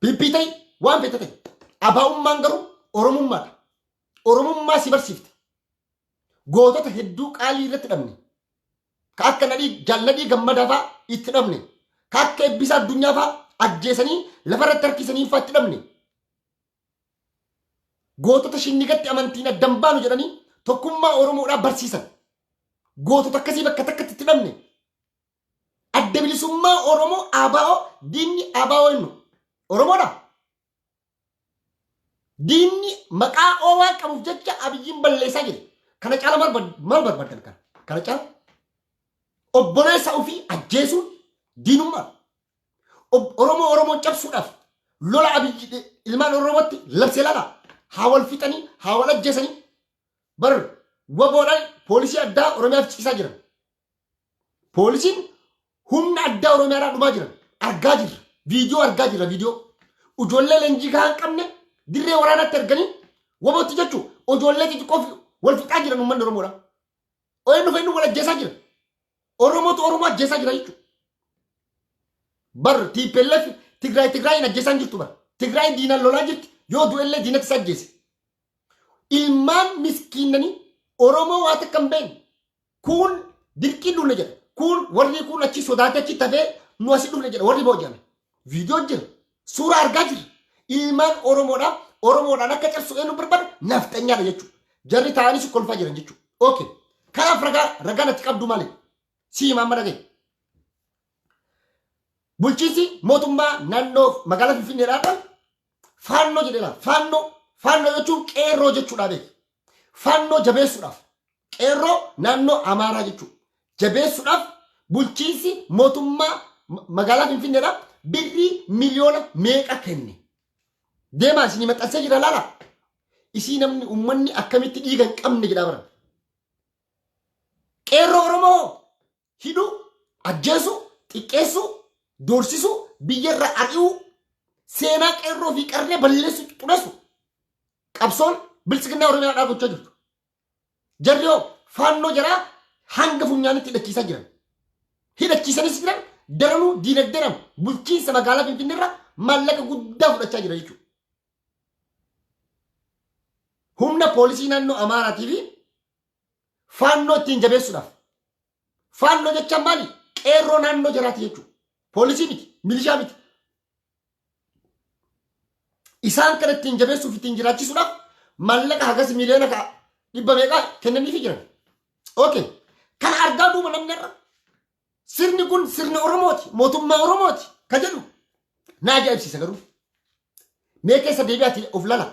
PP ta'e waan fedhe ta'e. ABO'ummaan garuu Oromummaadha. Oromummaa si barsiifte. Gootota hedduu qaalii irratti dhabne. Ka akka nadhii jaalladhii gammadaa fa'aa itti dhabne. Ka akka eebbisaa addunyaa fa'aa ajjeesanii lafarratti harkisanii fa'aa itti dhabne. Gootota shinnigatti amantiin addan baanu jedhanii tokkummaa Oromoodhaa barsiisan. Gootota akkasii bakka takkatti itti dhabne. Adda bilisummaa Oromoo ABO diinni ABO innu Oromoodha. Diinni maqaa oowaa qabuuf jecha Abiyyiin balleessaa jira. Kana caala maal barbaadan kana? Kana caala obboleessa ofii ajjeesuun diinummaa. Oromoo Oromoon cabsuudhaaf lola Abiyyi ilmaan Oromootti labsee laala. Haa wal fixanii, haa wal ajjeesanii. Bar waboodhaan poolisii addaa Oromiyaaf ciisaa jiran. Poolisiin humna addaa Oromiyaadhaa dhumaa jiran argaa jirra. Viidiyoo argaa jirra viidiyoo. Ijoollee leenjii gahaa hin qabne dirree waraanaatti erganii wabootti jechuun ijoollee xixiqqoo wal fixaa jiran uummanni Oromoodha. Eenyu fayyadu wal ajjeesaa jira. Oromootu Oromoo ajjeesaa jira jechuudha. Bar TPLF Tigraay Tigraayin ajjeesaa hin jirtu bar. Tigraay diinaan lolaa jirti yoo du'ellee diinatti isa ajjeese. Ilmaan miskiinanii Oromoo waa takka hin beekne. Kuun dirqiin dhufne jedha. Kuun warri kuun achi sodaatee achi tafee nu asi dhufne jedha warri booji'ame. Viidiyoo jira. Suuraa argaa jirra. Ilmaan Oromoodhaa Oromoodhaan akka cabsu eenyu barbaada nafxanyaadha jechuudha. Jarri taa'anii si kolfaa jiran jechuudha. Okay. Kanaaf ragaa ragaa natti qabdu maali? Si himaa amma dhaga'i. Bulchiinsi mootummaa naannoo magaalaa Finfinneedhaa faannoo jedheera. Faannoo faannoo jechuun qeerroo jechuudha beeki. Faannoo jabeessuudhaaf qeerroo naannoo Amaaraa jechuudha. Jabeessuudhaaf bulchiinsi mootummaa magaalaa Finfinneedhaa birrii miliyoona meeqa kenne? Deemaa isinii maxxansee jira laala. Isii namni uummanni akkamitti dhiiga hin qabne jedhaa baran. Qeerroo Oromoo hidhuu, ajjeesuu, xiqqeessuu, doorsisuu, biyyarra ari'uu, seenaa qeerroo fi qarree balleessuu, xureessu. Qabsoon biltsiginnaa Oromiyaa gochaa jirtu. Jarri hoo faannoo jaraa hanga funyaanitti hidhachiisaa jiran. Hidhachiisanis jiran daranuu diinagdeedhaan bulchiinsa magaalaa Finfinneerraa maallaqa guddaa fudhachaa jira jechuudha. Humna poolisii naannoo Amaaraatii fi faannoo ittiin jabeessuudhaaf. Faannoo jechaan maali? Qeerroo naannoo jaraati jechuudha. Poolisii miti, milishaa miti. Isaan kana ittiin jabeessuuf ittiin jiraachisuudhaaf maallaqa hagas miliyoona ka'a dhibba meeqaa kennaniifi jiran. Okay. Kana argaa duuba namni irra sirni kun sirna Oromooti, mootummaa Oromooti ka jedhu na ajaa'ibsiisa garuu. Mee keessa deebi'aati of lala.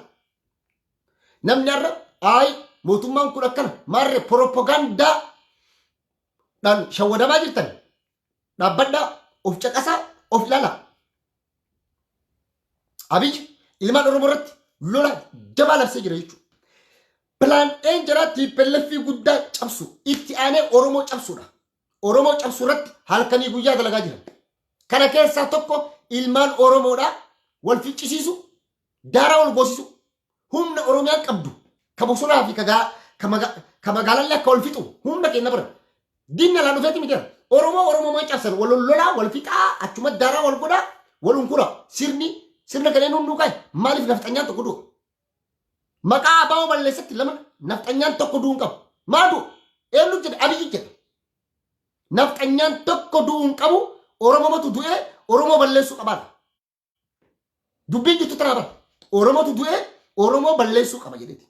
Namni har'a ayi mootummaan kun akkana maarree propagaandaa dhaan shawwadamaa jirtan dhaabbadhaa of caqasaa of ilaalaa. Abiy ilmaan Oromoo irratti lola jabaa labsee jira jechuudha. Plan A'n jara TPLF guddaa cabsu itti aanee Oromoo cabsuudha. Oromoo cabsuu irratti halkanii guyyaa dalagaa jiran. Kana keessaa tokko ilmaan Oromoodhaa wal ficcisiisu, daaraa wal goosisu, humna Oromiyaan qabdu ka bosonaa fi ka magaalallee akka wal fixu humna kenna bira. Diinni alaa dhufeeti miti. Oromoo Oromoo maan cabsan wal lolaa wal fixaa achuma daaraa wal godhaa wal unkura sirni sirna kanneen hunduu kaa'e maaliif nafxanyaan tokko du'a? Maqaa abaa'oo balleessatti lama nafxanyaan tokko du'uu hin qabu. Maa du'u? Eenyu jedhe? Abiyyi jedhe. Nafxanyaan tokko du'uu hin qabu. Oromomatu du'ee Oromoo balleessuu qabaadha. Dubbiin jirtu tanaa bara. Oromotu du'ee Oromoo balleessuu qaba jedheeti.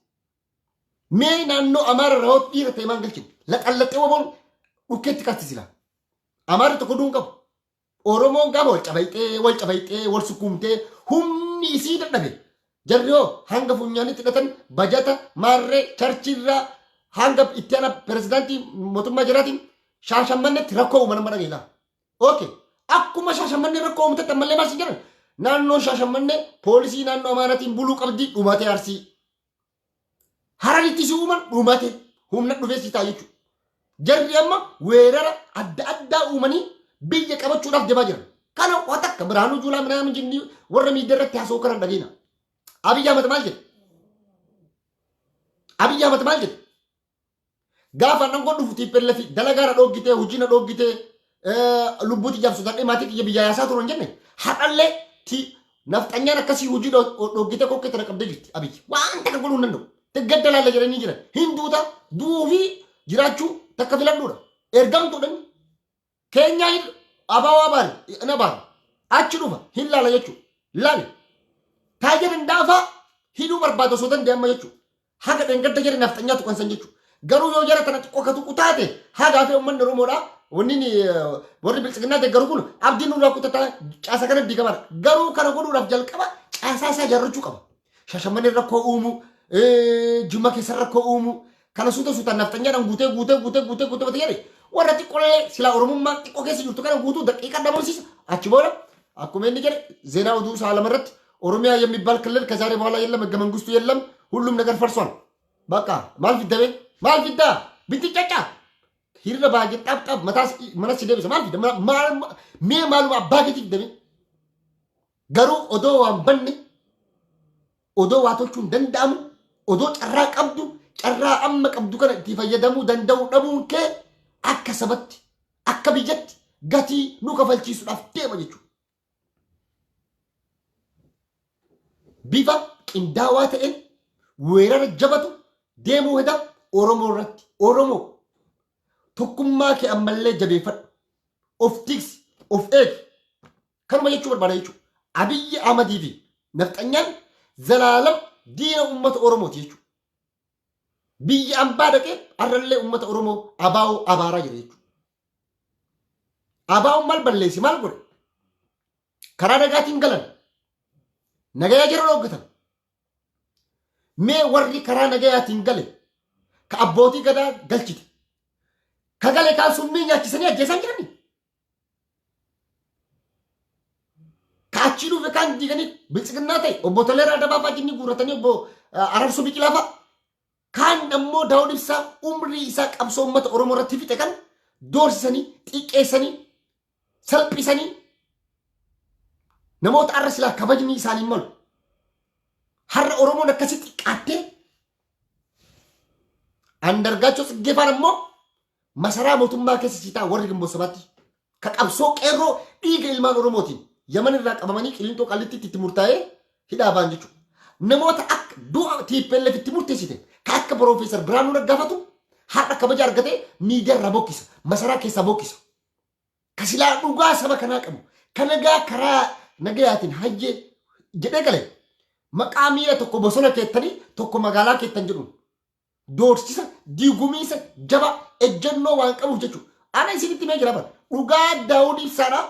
Mee naannoo Amaara irraa hoo dhiira ta'e maan galchine? Laxallaxee waboon dhukkeetti kaasti silaa. Amaarri tokko du'uu hin qabu. Oromoon gaafa wal cabayxee wal cabayxee wal sukkuumtee humni isii dadhabe. Jarri hoo hanga funyaanitti hidhatan bajata maarree charchiirraa hanga itti aanaa pirezidaantii mootummaa jiraatiin Shaashammannetti rakkoo uuman amma dhageelaa. Okay. Akkuma Shaashamannee rakkoo uumtetti ammallee maal si jedhan? Naannoon Shaashamannee poolisii naannoo Amaaraatiin buluu qabdi, dhumate Arsii. Hararitti si uuman, dhumate, humna dhufee si ta'a jechuudha. Jarri amma weerara adda addaa uumanii biyya qabachuudhaaf deemaa jiran. Kana waan takka Birhaanuu Juulaa minaamin jinnii warra miidiyaa irratti haasa'u kana dhageena. Abiyyi Ahmad maal jedhe? Abiyyi Ahmad maal jedhe? Gaafa nan dhufu TPLF dalagaa na dhoggitee, hojii na dhoggitee, lubbuuti jabsutadhee maatii kiyya biyya yaasaa turan jenne. Har'allee nafxanyaan akkasii hojii dhoggitee kokkee tana qabdee jirti Abiyyi. Waan takka godhuu hin danda'u. Gadda laalla jedhanii jiran. Hinduuta du'uu fi jiraachuu takka filadhuudha. Ergamtuudha inni. Keenyaa hin abaawaa baare na baare. Achi dhufa hin laala jechuudha. Laali. Taayee Dandaafaa hidhuu barbaada osoo danda'e amma jechuudha. Haga dheengadda jara nafxanyaa tuqan san jechuudha. Garuu yoo jara tana xiqqoo ka tuqu taate, hagaa fi uummanni Oromoodha. Wanni warri biltsiginnaa deeggaru kun abdiin nurraa kutataa, caasa kana diigamaadha. Garuu kana godhuudhaaf jalqaba caasaa isaa ijaarrachuu qaba. Shashamannee rakkoo uumuu, Jimma keessa rakkoo uumuu, kana suuta suutaan nafxanyaadhaan guutee guutee guutee guutee guutee guutee jedhe warra xiqqoollee silaa Oromummaa xiqqoo keessa jirtu kana guutuu daqiiqaa dhabamsiisa. Achi booda akkuma inni jedhe ዜና oduu isaa lama irratti ኦሮሚያ የሚባል ክልል ከዛሬ በኋላ የለም፣ ህገ መንግስቱ የለም፣ ሁሉም ነገር ፈርሷል። በቃ maal fidda? Maal fidda? Bitti cacca hiriira baay'ee xaaf xaaf mataa mana si deebisa. Maal fidda? Maal mee maaluma abbaa keetii fidame? Garuu odoo waan banne, odoo waa tolchuun danda'amu, odoo carraa qabdu, carraa amma qabdu kana itti fayyadamuu danda'u dhabuun kee akka sabatti, akka biyyatti gatii nu kafalchiisuudhaaf deema jechuudha. Bifa qindaawaa ta'een weerara jabatu deemuu heda Oromoo irratti. Oromoo, tokkummaa kee ammallee jabeeffadhu. Of tiksi, of eegi. Kanuma jechuu barbaada jechuudha. Abiyyi Ahmadii fi nafxanyaan zalaalam diina uummata Oromooti jechuudha. Biyya ambaa dhaqee har'allee uummata Oromoo abaa'oo abaaraa jira jechuudha. Abaa'oon maal balleessi, maal godhe? Karaa nagaatiin galan. Nagayaa jara dhooggatan. Mee warri karaa nagayaatiin gale, ka abbootii gadaa galchite, ka gale kaan summii nyaachisanii ajjeesaan jirani. Ka achii dhufe kaan diiganii biltsiginnaa ta'e, obbo Toleeraa Dabaa fa'aa jinni guurratanii, obbo Ararsoo Biqilaa fa'a. Kaan ammoo Daawud Ibsaa umrii isaa qabsoo uummata Oromoo irratti fixe kan doorsisanii, xiqqeessanii, salphisanii, namoota har'a silaa kabajni isaanii malu. Har'a Oromoon akkasii xiqqaattee, Andargaachoo Tsiggee faan ammoo masaraa mootummaa keessa sitaa warri Gimboot Sabaatti ka qabsoo qeerroo dhiiga ilmaan Oromootiin Yaman irraa qabamanii Qilinxoo Qallittiitti itti murtaa'ee hidhaa ba'an jechuudha. Namoota akka du'a TPLF itti murteessite, ka akka Piroofeesar Biraanuu Naggaafatu har'a kabaja argatee miidiyaa irraa bokkisa, masaraa keessaa bokkisa. Ka silaa dhugaa saba kanaa qabu, ka nagaa karaa nagayaatiin hayyee jedhee gale, maqaa miila tokko bosona keettanii tokko magaalaa keettan jedhuun doorsisa diigumiinsa jaba ejjennoo waan qabuuf jechuudha. Ana isinitti mee jira bara dhugaa Daawud Ibsaadhaa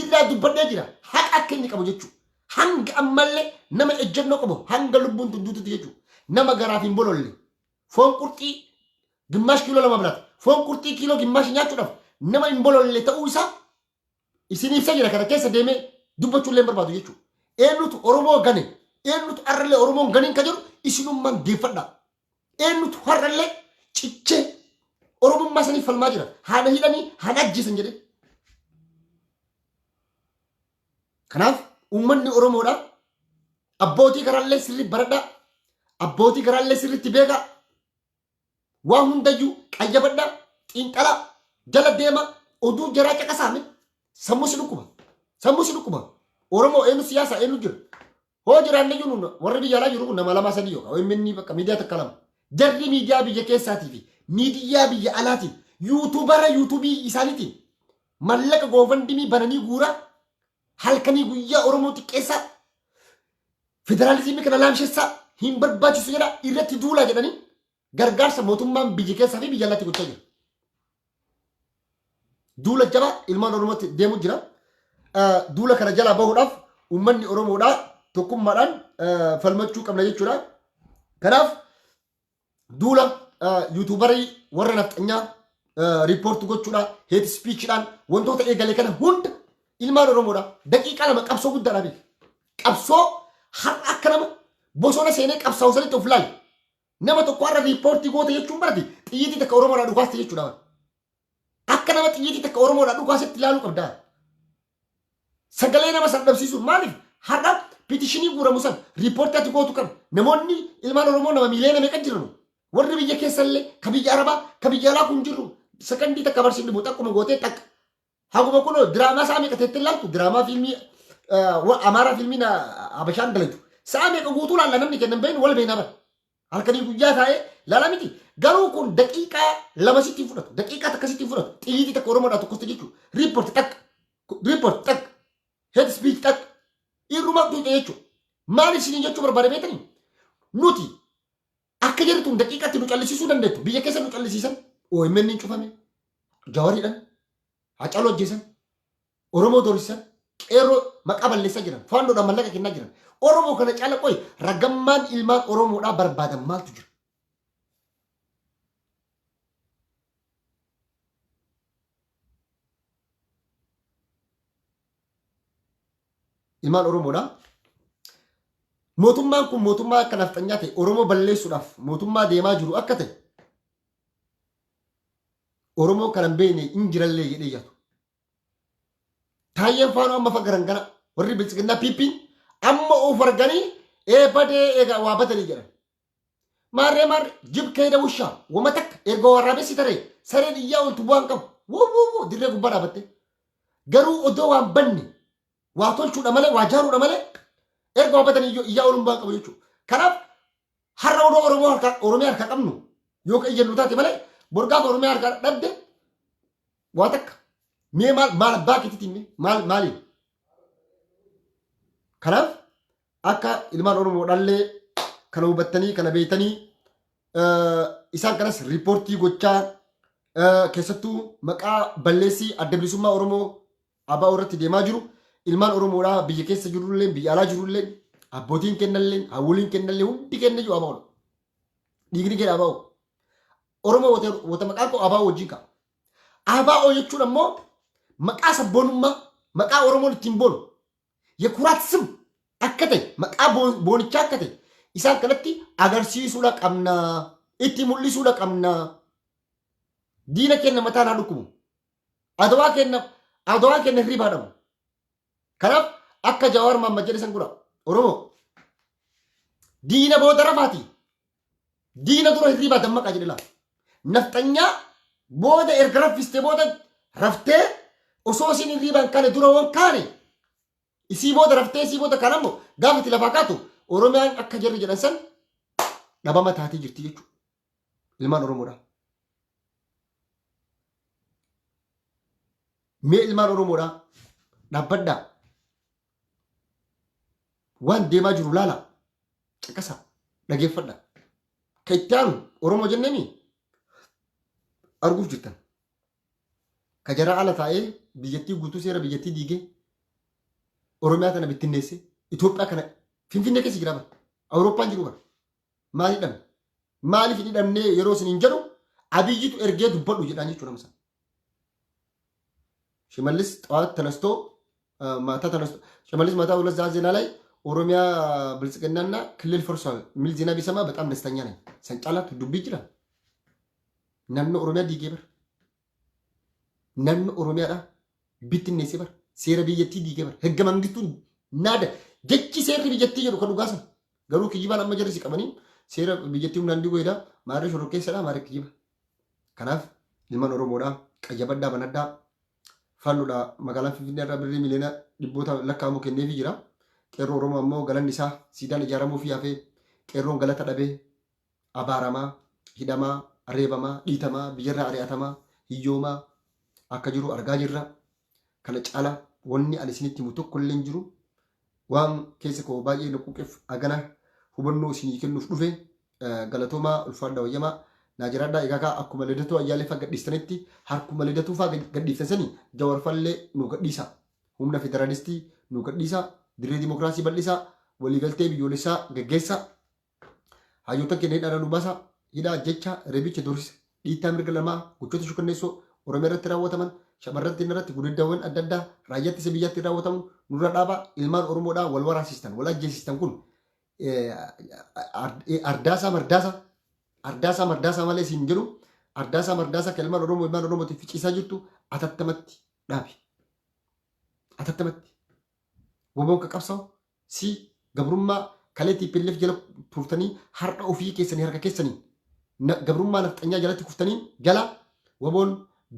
irraa dubbadhee jira, haqa akka inni qabu jechuudha. Hanga ammallee nama ejjennoo qabu, hanga lubbuun tunduututti jechuudha. Nama garaaf hin bololle, foon qurxii gimaash kiiloo 2 bilaata. Foon qurxii kiiloo gimaash nyaachuudhaaf nama hin bololle ta'uu isaa isin ibsa jira. Kana keessa deemee dubbachuu illee hin barbaadu jechuudha. Eenyutu Oromoo gane? Eenyutu har'allee Oromoon ganiin ka jedhu isinummaan deeffadhaa. Eenyutu har'allee cichee Oromummaa saniif falmaa jira? Haadha hidhanii haadha ajjeesan jedhee. Kanaaf uummanni Oromoodha. Abbootii garaallee sirrii baradhaa. Abbootii garaallee sirriitti beekaa. Waan hundayyuu qayyabadhaa, xiinxalaa, jala deema, oduu jaraa caqasaame sammuu si dhukkuba. Sammuu si dhukkuba. Oromoo eenyu siyaasa eenyu jira? Hoo jiraanne jiru, warri biyya alaa jiru kun nama lama sadii yookaan OMN bakka miidiyaa takka lama. Jarri miidiyaa biyya keessaatii fi miidiyaa biyya alaatiin, YouTubera YouTubeii isaaniitiin mallaqa GoFundMe bananii guuraa, halkanii guyyaa Oromoo xiqqeessaa, federaalizimii kana laamshessaa, hin barbaachisu jedha, irratti duulaa jedhanii gargaarsa mootummaan biyya keessaa fi biyya alaatti gochaa jira. Duula jabaa ilmaan Oromootti deemu jira. Duula kana jalaa bahuudhaaf uummanni Oromoodhaa tokkummaadhaan falmachuu qabna jechuudha. Kanaaf duula YouTuberii warra nafxanyaa report gochuudha, hate speechidhaan wantoota eegale kana hunda ilmaan Oromoodha. Daqiiqaa 2 qabsoo guddaadha beeku. Qabsoo har'a akka nama bosona seenee qabsaa'u sanitti of laali. Nama tokko har'a riippoortii goota jechuun barate xiyyiitii takka Oromoodhaa dhukaaste jechuudha. Akka nama xiyyiitii takka Oromoodhaa dhukaasetti ilaaluu qabda. Sagalee nama san dhabsiisuun maaliif har'a pitishinii guuramu san riippoortii ati gootu kan namoonni ilmaan Oromoo nama miiliyoona meeqa jiranu warri biyya keessallee ka biyya Arabaa ka biyya alaa kun jiru sakandii takka barsiin dhibu takkuma gootee takka haguma kunoo diraamaa sa'a meeqa teettee ilaaltu diraamaa fiilmii Amaaraa fiilmiin Habashaan dalagdu sa'a meeqa guutuu laalla namni kennan beeknu wal beekna bara. Halkanii guyyaa taa'ee laala miti. Garuu kun daqiiqaa 2 sitti hin fudhatu. Daqiiqaa takka sitti hin fudhatu. Xiyyiitii takka Oromoodhaa tokkosti jechuudha. Riippoorti takka. Riippoorti takka. Head speech takka. Irruma tuuxe jechuudha. Maaliif isiniin jechuu barbaade beektanii? Nuti akka jarri tun daqiiqaatti nu callisiisuu dandeettu. Biyya keessa nu callisiisan. OMN hin cufame. Jawaariidhaan. Hacaaluu ajjeesan. Oromoo doorsisan, qeerroo maqaa balleessaa jiran, faannoodhaan mallaqa kennaa jiran. Oromoo kana caala qoy ragammaan ilmaan Oromoodhaa barbaadan maaltu jira? Ilmaan Oromoodhaa mootummaan kun mootummaa akka nafxanyaa ta'e Oromoo balleessuudhaaf mootummaa deemaa jiru akka ta'e Oromoon kana hin beekne hin jirallee jedhee yaadu. Taayyeen faanoo amma fagaran kana warri biltsiginnaa PP'n amma of arganii ee badee egaa waa badanii jedhan. Maarree maarree jib keeda wushaa wama takka erga waraabessi taree sareen iyyaa ooltu bu'aan qabu. Wuu wuu wuu dirree gubbaa dhaabatte. Garuu odoo waan banne waa tolchuudha malee waa jaaruudha malee erga waa badanii iyyaa ooluun bu'aan qabu jechuudha. Kanaaf har'a odoo Oromoo harka Oromiyaa harka qabnu yoo ka iyyannu taate malee bor gaafa Oromiyaa harka dhabde waa takka mee maal maal abbaa keetiitiin mee maal maaliin kanaaf akka ilmaan Oromoo dhallee kana hubattanii kana beektanii isaan kanas riippoortii gochaa keessattuu maqaa balleessii adda bilisummaa Oromoo ABO irratti deemaa jiru ilmaan Oromoodhaa biyya keessa jirullee biyya alaa jirullee abbootiin kennallee hawwoliin kennallee hundi kennayyuu ABOdha. Dhiigni keenya ABO. Oromoo wata maqaan koo ABO wajjin ka'a. ABO jechuun ammoo maqaa sabboonummaa maqaa Oromoon ittiin boonu yekuraat sim akka ta'e maqaa boonichaa akka ta'e isaan kanatti agarsiisuudha qabna itti mul'isuudha qabna. Diina keenya mataan haa dhukkubu. Adawaa kenna adawaan kenna hirriba dhabu. Kanaaf akka Jawaar Mahammad jedhe san godha. Oromoo diina booda rafaati. Diina dura hirribaa dammaqaa jedhe laa. Nafxanyaa booda erga raffiste booda raftee osoo isin hirribaan kaane dura waan kaane isii booda raftee isii booda kaan ammoo gaafa itti lafaa kaatu Oromiyaan akka jarri jedhan san dhabama taatee jirti jechuudha. Ilmaan Oromoodha. Mee ilmaan Oromoodha dhaabbadhaa. Waan deemaa jiru laala. Caqasa. Dhageeffadha. Ka itti aanu Oromoo jenneemi arguuf jirtan. Ka jaraa ala taa'ee biyyattii guutuu seera biyyattii diigee Oromiyaa tana bittinneesse Itoophiyaa kana Finfinnee keessa jira bara. Awurooppaan jiru bara. Maal hidhame? Maaliif hin hidhamnee yeroo isin hin jedhu Abiyyitu ergee dubbadhu jedhaan jechuudha nama sana. Shimallis ጠዋት ተነስቶ ማታ ተነስቶ ሽመልስ ማታ 2 ሰዓት ዜና ላይ ኦሮሚያ ብልጽግናና ክልል ፈርሷል የሚል ዜና ቢሰማ በጣም ደስተኛ ነኝ። ሰንጫላት ዱቢ ይችላል naannoo Oromiyaa diigee bara. Naannoo Oromiyaadha bittinneessee bara. Seera biyyattii diigee bara. Hegga mangistuun naada jechi seerri biyyattii jedhu kan dhugaa sana. Garuu kijibaan amma jarri si qabanii seera biyyattii humnaan diiguu jedha. Maarree shororkeessadha maarree kijiba. Kanaaf ilmaan Oromoodha qayyabadhaa banadhaa faannoodha magaalaa Finfinnee irraa birrii miliyoona dhibboota lakkaa'amu kenneefii jira. Qeerroo Oromoo ammoo galanni isaa siidaan ijaaramuufii hafee qeerroon galata dhabee abaaramaa, hidhamaa, reebamaa, dhiitamaa, biyyarraa ari'atamaa, hiyyoomaa akka jiru argaa jirra. Kana caala wanni ani isinitti himu tokko illee hin jiru. Waan keessa koo baay'ee na quuqeef agana hubannoo isinii kennuuf dhufe galatoomaa ulfaadha wayyamaa naa jiraadhaa egaa kaa akkuma lidatuu ayyaalee faa gadhiistanitti harkuma lidatuu faa gadhiiftan sanii jawar fallee nu gadhiisa humna federaalistii nu gadhiisa dirree dimokiraasii bal'isaa waliigaltee biyyoolessaa geggeessaa Hayyoota keenya hidhaadhaa nu baasaa. Hidhaa, jecha, reebicha, doorsisa, dhiittaa mirga lamaa, gochoota shukanneessoo Oromiyaa irratti raawwataman Shamarran irratti gudeeddaawwan adda addaa raayyaa ittisa biyyaatti raawwatamu nurra dhaabaa. Ilmaan Oromoodhaa wal waraasistan, wal ajjeesistan kun ardaasaa mardaasaa, ardaasaa mardaasaa malee siin jedhu. Ardaasaa mardaasaa kan ilmaan Oromoo ilmaan Oromootiif ficiisaa jirtu atattamatti dhaabi. Atattamatti. WBOn kan qabsaa'u si gabrummaa kalee TPLF jala turtanii har'a ofii keessanii harka keessanii gabrummaa nafxanyaa jalatti kuftanii jala WBOn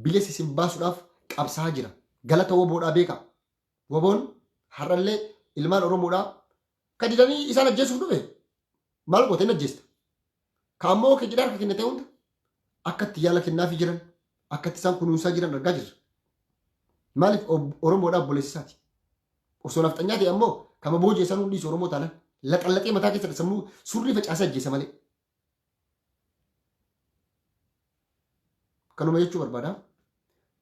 bilisa isin baasuudhaaf qabsaa'aa jira. Galata WBOdhaa beeka. WBOn har'allee ilmaan Oromoodhaa kan didanii isaan ajjeesuuf dhufe maal goote, hin ajjeesta. Ka ammoo kee jedhee harka kennate hunda akka itti yaala kennaafii jiran, akka itti isaan kunuunsaa jiran argaa jirra. Maaliif? Oromoodhaa obboleessa isaati. Osoo nafxanyaa ta'e ammoo kama boojii isaan hundi Oromoo taanaan laxallaxee mataa keessa sammuu surrii facaasee ajjeesa malee. Kanuma jechuu barbaada.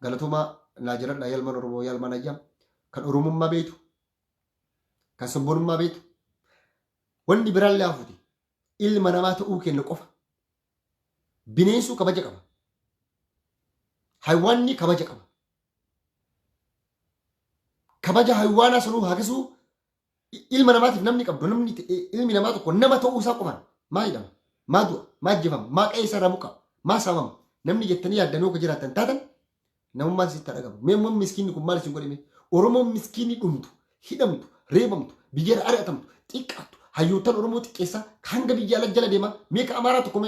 Galatoomaa, naa jiradha. Yalman Oromoo, yalman ayyaa, kan Oromummaa beektu, kan sabboonummaa beektu, wanni biraallee hafuuti. Ilma namaa ta'uu kenna qofa. Bineensuu kabaja qaba. Haywaanni kabaja qaba. Kabaja haywaanaa sanuu hagasuu ilma namaatiif namni qabdu, namni ilmi namaa tokko nama ta'uu isaa qofaan maa hidhama, maa du'a, maa ajjeefama, maa qe'ee isaa irraa buqqa'a, maa saamama namni jettanii yaaddanii akka jiraattan taatan namummaan sitti dhagamu. Mee immoo miskiinni kun maal isin godhime? Oromoon miskiinni dhumtu, hidhamtu, reebamtu, biyyarra ari'atamtu, xiqqaattu, hayyoottan Oromoo xiqqeessaa hanga biyya ala jala deemaa. Mee ka Amaaraa tokko,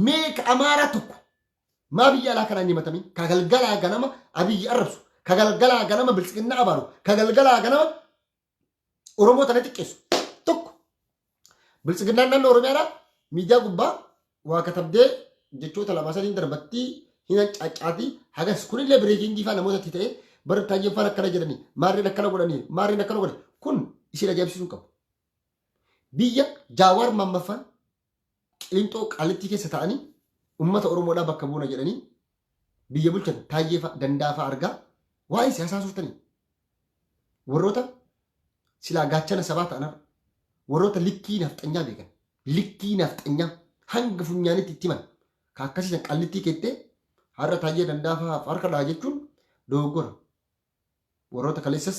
mee ka Amaaraa tokko maa biyya alaa kanaan himatamin? Ka galgalaa ganama Abiyyi arrabsu, ka galgalaa ganama Biltsiginnaa abaaru, ka galgalaa ganama Oromoo tana xiqqeessu tokko. Biltsiginnaan naannoo Oromiyaadhaa miidiyaa gubbaa waa katabdee jechoota lama sadiin darbattii hin hancaaccaatii hagas kunillee breaking faa namoota itti ta'e bara taayyeen faan akkana jedhanii, maarreen akkana godhanii, maarreen akkana godhan kun isin ajaa'ibsiisuu hin qabu. Biyya Jaawaar Maammaffaan Qilinxoo Qaallittii keessa ta'anii uummata Oromoodhaa bakka buuna jedhanii biyya bulchan Taayyee fa'a Danda'a fa'a argaa waa'ee siyaasaa suuftanii warroota silaa gaachana sabaa ta'an, har'a warroota likkii nafxanyaa beekan, likkii nafxanyaa hanga funyaanitti itti himan ka akkasiisan Qaallittii keettee har'a Taayyee Danda'a fa'a harka dhaha jechuun dogoggora. Warroota kaleessas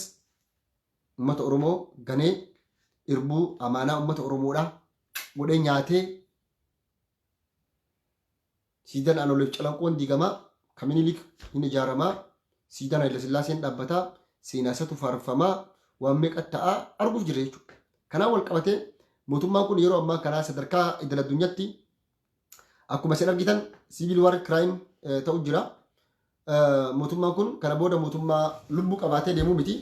uummata Oromoo ganee irbuu amaanaa uummata Oromoodhaa godhee nyaatee siidaan Aanoleef Calanqoon diigamaa, kan Minilik hin ijaaramaa, siidaan Haayila Sillaaseen dhaabbataa, seenaa isatu faarfamaa, waan meeqa ta'aa arguuf jira jechuudha. Kanaan wal qabatee mootummaan kun yeroo ammaa kanaa sadarkaa idil addunyaatti akkuma isin argitan civil war crime ta'u jira. Mootummaan kun kana booda mootummaa lubbuu qabaatee deemuu miti.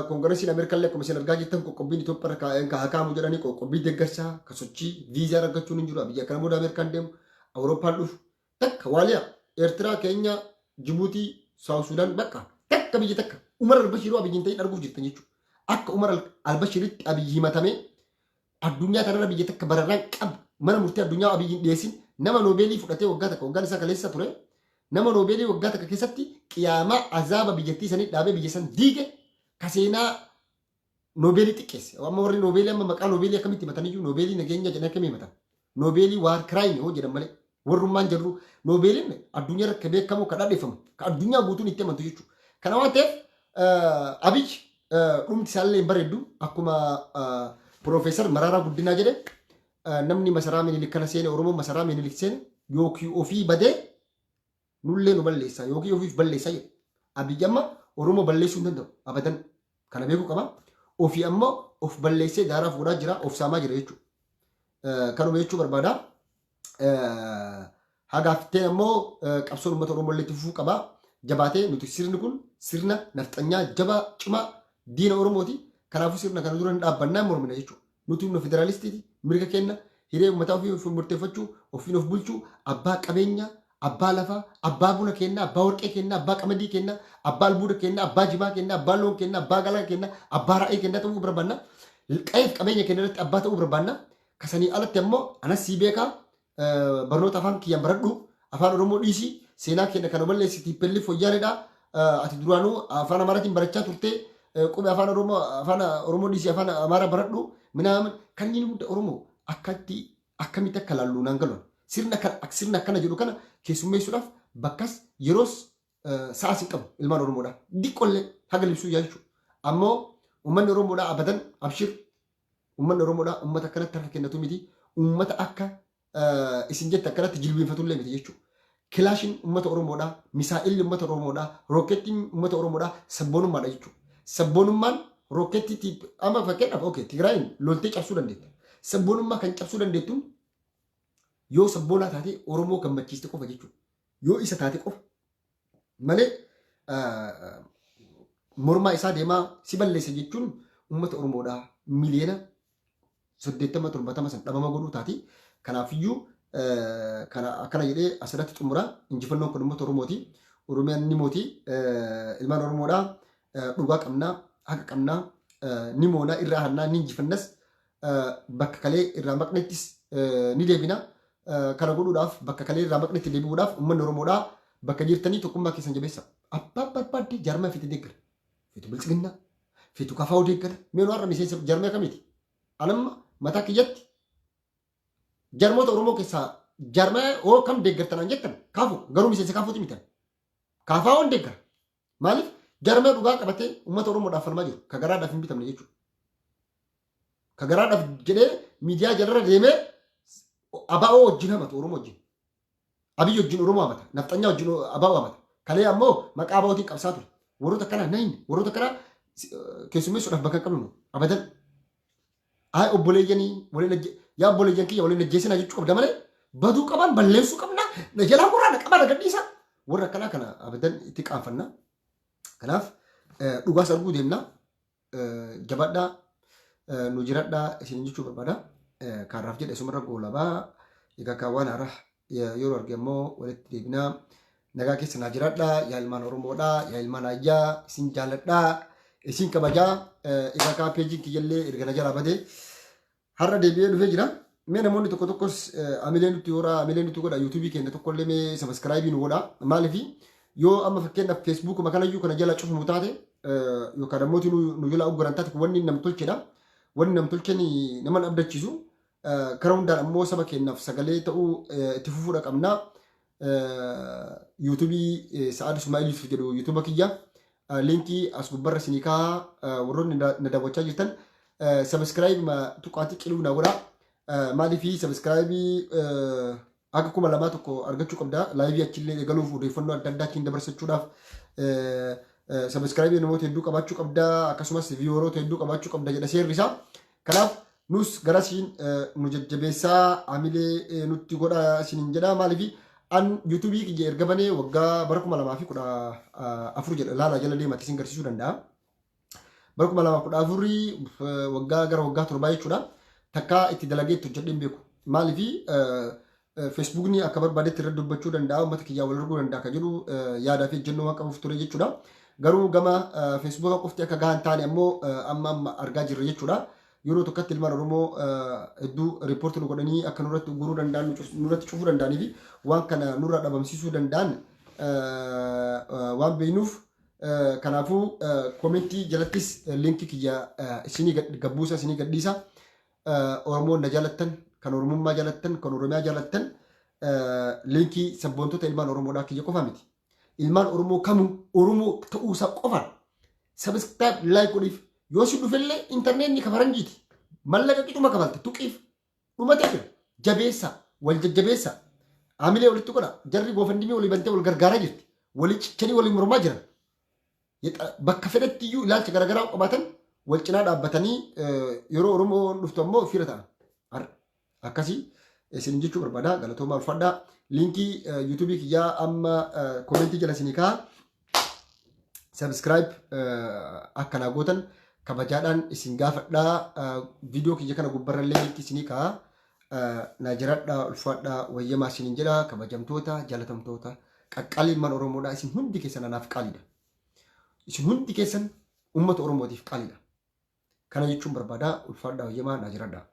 Koongireesiin Ameerikaa illee akkuma isin argaa jirtan qoqqobbiin Itoophiyaa irra kaa'een haa kaa'amu jedhanii qoqqobbii deeggarsaa ka sochii viizaa argachuun hin jiru. Biyya kana booda Ameerikaan deemu, Awurooppaan dhufu takka Waaliyaa, Eertiraa, Keenyaa, Jibuutii, Saawus Sudaan bakka takka biyya takka Umar Albashiiruu Abiyyi hin ta'in arguuf jirtan jechuudha. Akka Umar Albashiiritti Abiyyi himatamee addunyaa kanarra biyya takka bararraan qabu mana murtii addunyaa Abiyyi hin dhiyeessin. Nama noobeelii fudhatee waggaa takka, waggaan isaa kaleessa ture, nama noobeelii waggaa takka keessatti qiyaamaa azaaba biyyattii sanii dhaabee biyya san diige, ka seenaa noobeelii xiqqeesse. Amma warri noobeelii amma maqaa noobeelii akkamitti himataniyyuu, noobeelii nageenya jedhanii akkamii himatan? Noobeelii war crime hoo jedhan malee warrummaan jarru noobeeliin addunyaa irratti ka beekamu, ka dhadheeffamu, ka addunyaa guutuun itti amantu jechuudha. Kana waan ta'eef Abiyyi dhumti isaallee hin bareeddu. Akkuma Piroofeesar Maraaraa Guddinaa jedhe, namni masaraa Minilik kana seene, Oromoon masaraa Minilik seene yookiin ofii badee nullee nu balleessa yookiin ofiif balleessa jedhe. Abiyyi amma Oromoo balleessuu hin danda'u abadan, kana beekuu qaba. Ofii ammoo of balleessee daaraa fuudhaa jira, of saamaa jira jechuudha. Kanuma jechuu barbaada. Hagaafteen ammoo qabsoon uummata Oromoo illee itti fufuu qaba. Jabaatee nuti sirni kun sirna nafxanyaa jabaa cimaa diina Oromooti. Kanaafuu sirna kana dura hin dhaabbannaa, mormina jechuudha. Nuti humna federaalistiiti, mirga kenna hiree uummataa ofii ofiin murteeffachuu, ofiin of bulchuu, abbaa qabeenyaa, abbaa lafaa, abbaa buna kennaa, abbaa warqee kennaa, abbaa qamadii kennaa, abbaa albuuda kennaa, abbaa jimaa kennaa, abbaa loon kennaa, abbaa galaa kennaa, abbaa ra'ee kennaa ta'uu barbaanna. Qe'eef qabeenya keenya irratti abbaa ta'uu barbaanna. Kasanii alatti ammoo anas sii beekaa, barnoota afaan kiyyaan baradhu, afaan Oromoo dhiisii, seenaa keenya kana balleessi TPLF wayyaanedha. Ati duraanuu afaan Amaaraatiin barachaa turte, qubee afaan Oromoo, afaan Oromoo dhiisii afaan Amaaraa baradhu minaamin kanneen hunda Oromoo akkatti akkamitti akka laallu naan galu. Sirna akkana jedhu kana keessummeessuudhaaf bakkas yeroos Sa'as hin qabu ilmaan Oromoodhaa. Diqqollee haga libsuu yaa jechuudha. Ammoo uummanni Oromoodhaa abadan abshir uummanni Oromoodhaa uummata akkanatti harka kennatu miti. Uummata akka isin jette akkanatti jilbeenfatullee miti jechuudha. Kilaashiin uummata Oromoodhaa, misaa'illi uummata Oromoodhaa, rookkettiin uummata Oromoodhaa sabboonummaadha jechuudha. Sabboonummaan rookkettii amma fakkeenyaaf okay Tigraayin loltee cabsuu dandeetta. Sabboonummaa kan cabsuu dandeettuun yoo sabboonaa taate Oromoo gammachiiste qofa jechuudha. Yoo isa taate qofa malee mormaa isaa deemaa si balleessa jechuun uummata Oromoodhaa miliyoona 80 70 san dhabama godhuu taati. Kanaafiyyuu kana akkana jedhee asirratti xumura. Injifannoon kun uummata Oromooti. Oromiyaan ni mooti. Ilmaan Oromoodhaa dhugaa qabnaa, haqa qabnaa, ni moonaa irraa hannaa ni injifannas bakka kalee irraa maqnettis ni deebina. Kana godhuudhaaf bakka kalee irraa maqnetti deebi'uudhaaf uummanni Oromoodhaa bakka jirtanii tokkummaa keessan jabeessa. Abbaan barbaadde jaarmaa fite deeggara. Fetu biltsiginnaa, fetu kafaa'uu deeggara. Mee nu har'a miseensa jaarmaa kamiiti? Anamma mataa kiyyatti jarmoota Oromoo keessaa jaarmaa hoo kam deeggartan jettan kaafu garuu miseensa kaafuuti mitan. Kaafaa'oon deeggara. Maaliif jaarmaa dhugaa qabatee uummata Oromoodhaaf falmaa jiru ka garaadhaaf hin bitamne jechuudha. Ka garaadhaaf jedhee miidiyaa jalarra deemee ABO wajjin hamatu Oromoo wajjin. Abiy wajjin Oromoo hamata. Nafxanyaa wajjin ABO hamata. Kalee ammoo maqaa ABOtiin qabsaa ture. Warroota akkanaa nahin warroota akkanaa keessummeessuudhaaf bakka hin qabnu abadan. Ay obboleeyyanii waliin yaa obboleeyyan kiyya waliin ajjeesinaa jechuu qabda malee baduu qaban balleessuu qabna na jalaa murraa na qabaa na gadhiisa. Warra akkanaa kana abadan itti qaanfanna. Kanaaf dhugaas arguu deemna. Jabadhaa nu jiradhaa isin jechuu barbaada. Kaarraaf jedhe isumarra goolabaa. Egaa kaan waan haaraa yeroo arge immoo walitti deebinaa. Nagaa keessa naa jiraadhaa yaa ilmaan Oromoodhaa yaa ilmaan ayyaa isin jaaladhaa isin kabajaa. Egaa kaa peejiin kiyyallee erga na jalaa badee har'a deebi'ee dhufee jira. Mee namoonni tokko tokkos amilee nutti horaa amilee nutti godha yuutuubii keenya tokkollee mee sabiskiraayibii nu godha. Maaliif yoo amma fakkeenyaaf feesbuukuma kanayyuu kana jala cufamu taate yookaan namooti nu jala ugguran taate wanni nam tolchedha. Wanni nam tolchen nama abdachiisu. Karaa hundaan ammoo saba keenyaaf sagalee ta'uu itti fufuudha qabna. Yuutuubii Sa'aad Ismaa'il Yusuf jedhu yuutuuba kiyya. Liinkii as gubbarra isinii kaa'a warroonni na daawwachaa jirtan sabiskiraayib tuqaatii qiluu na godha. Maaliif sabiskiraayibii akka 2000 tokko argachuu qabda. Laayivii achillee eegaluuf odeeffannoo adda addaa achiin dabarsachuudhaaf sabiskiraayibii namoota hedduu qabaachuu qabda. Akkasumas viiworoota hedduu qabaachuu qabda jedha seerri isaa. Kanaaf nus garasiin nu jajjabeessaa amilee nutti godha isiniin jedha. Maaliif an yuutuubii kiyya erga banee waggaa bara 2014 jedha laalaa jala deematti isin garsiisuu danda'a. Bara 2014 waggaa gara waggaa 7 jechuudha. Takkaa itti dalagee itti hojjedhee hin beeku. Maaliif feesbuukni akka barbaadetti irra dubbachuu danda'a uummata kiyyaa wal arguu danda'a kan jedhu yaadaa fi ejjennoo waan qabuuf ture jechuudha. Garuu gama feesbuuka qofti akka gahan taane ammoo amma amma argaa jirra jechuudha. Yeroo tokkotti ilmaan Oromoo hedduu riippoortii nu godhanii akka nurratti ugguruu danda'an nurratti cufuu danda'anii fi waan kana nurraa dhabamsiisuu danda'an waan beeknuuf kanaafuu koomentii jalattis liinkii kiyya isinii gabbuusa isinii gadhiisa. Oromoon na jaalattan kan Oromummaa jaalattan kan Oromiyaa jaalattan liinkii sabboontota ilmaan Oromoodhaa kiyya qofa miti. Ilmaan Oromoo kamuu Oromoo ta'uusaa qofaan sabiskiraayib laayik godhiif yoo si dhufellee intarneetni ka faranjiiti mallaqa qixuma kafalta tuqiif dhumatee jira jabeessa wal jajjabeessa haamilee walitti godha jarri goofandimii walii bantee wal gargaaraa jirti walii cichanii walii mormaa jiran bakka fedhetti iyyuu ilaalcha garaagaraa qabaatan wal cinaa dhaabbatanii yeroo Oromoo dhuftu ammoo fira ta'an har'a akkasii isin jechuu barbaada galatoomaa ulfadhaa liinkii yuutuubii kiyyaa amma koomentii jala isinii ka'a subscribe akka naa gootan kabajaadhaan isin gaafadhaa viidiyoo kiyya kana gubbarrallee liinkii isinii ka'a naa jiradhaa ulfaadhaa wayyamaa isiniin jedha kabajamtoota jaalatamtoota qaqqaalii ilmaan Oromoodhaa isin hundi keessan anaaf qaaliidha. Isin hundi keessan uummata Oromootiif qaaliidha. Kana jechuun barbaada ulfaadhaa wayyamaa naa jiradhaa.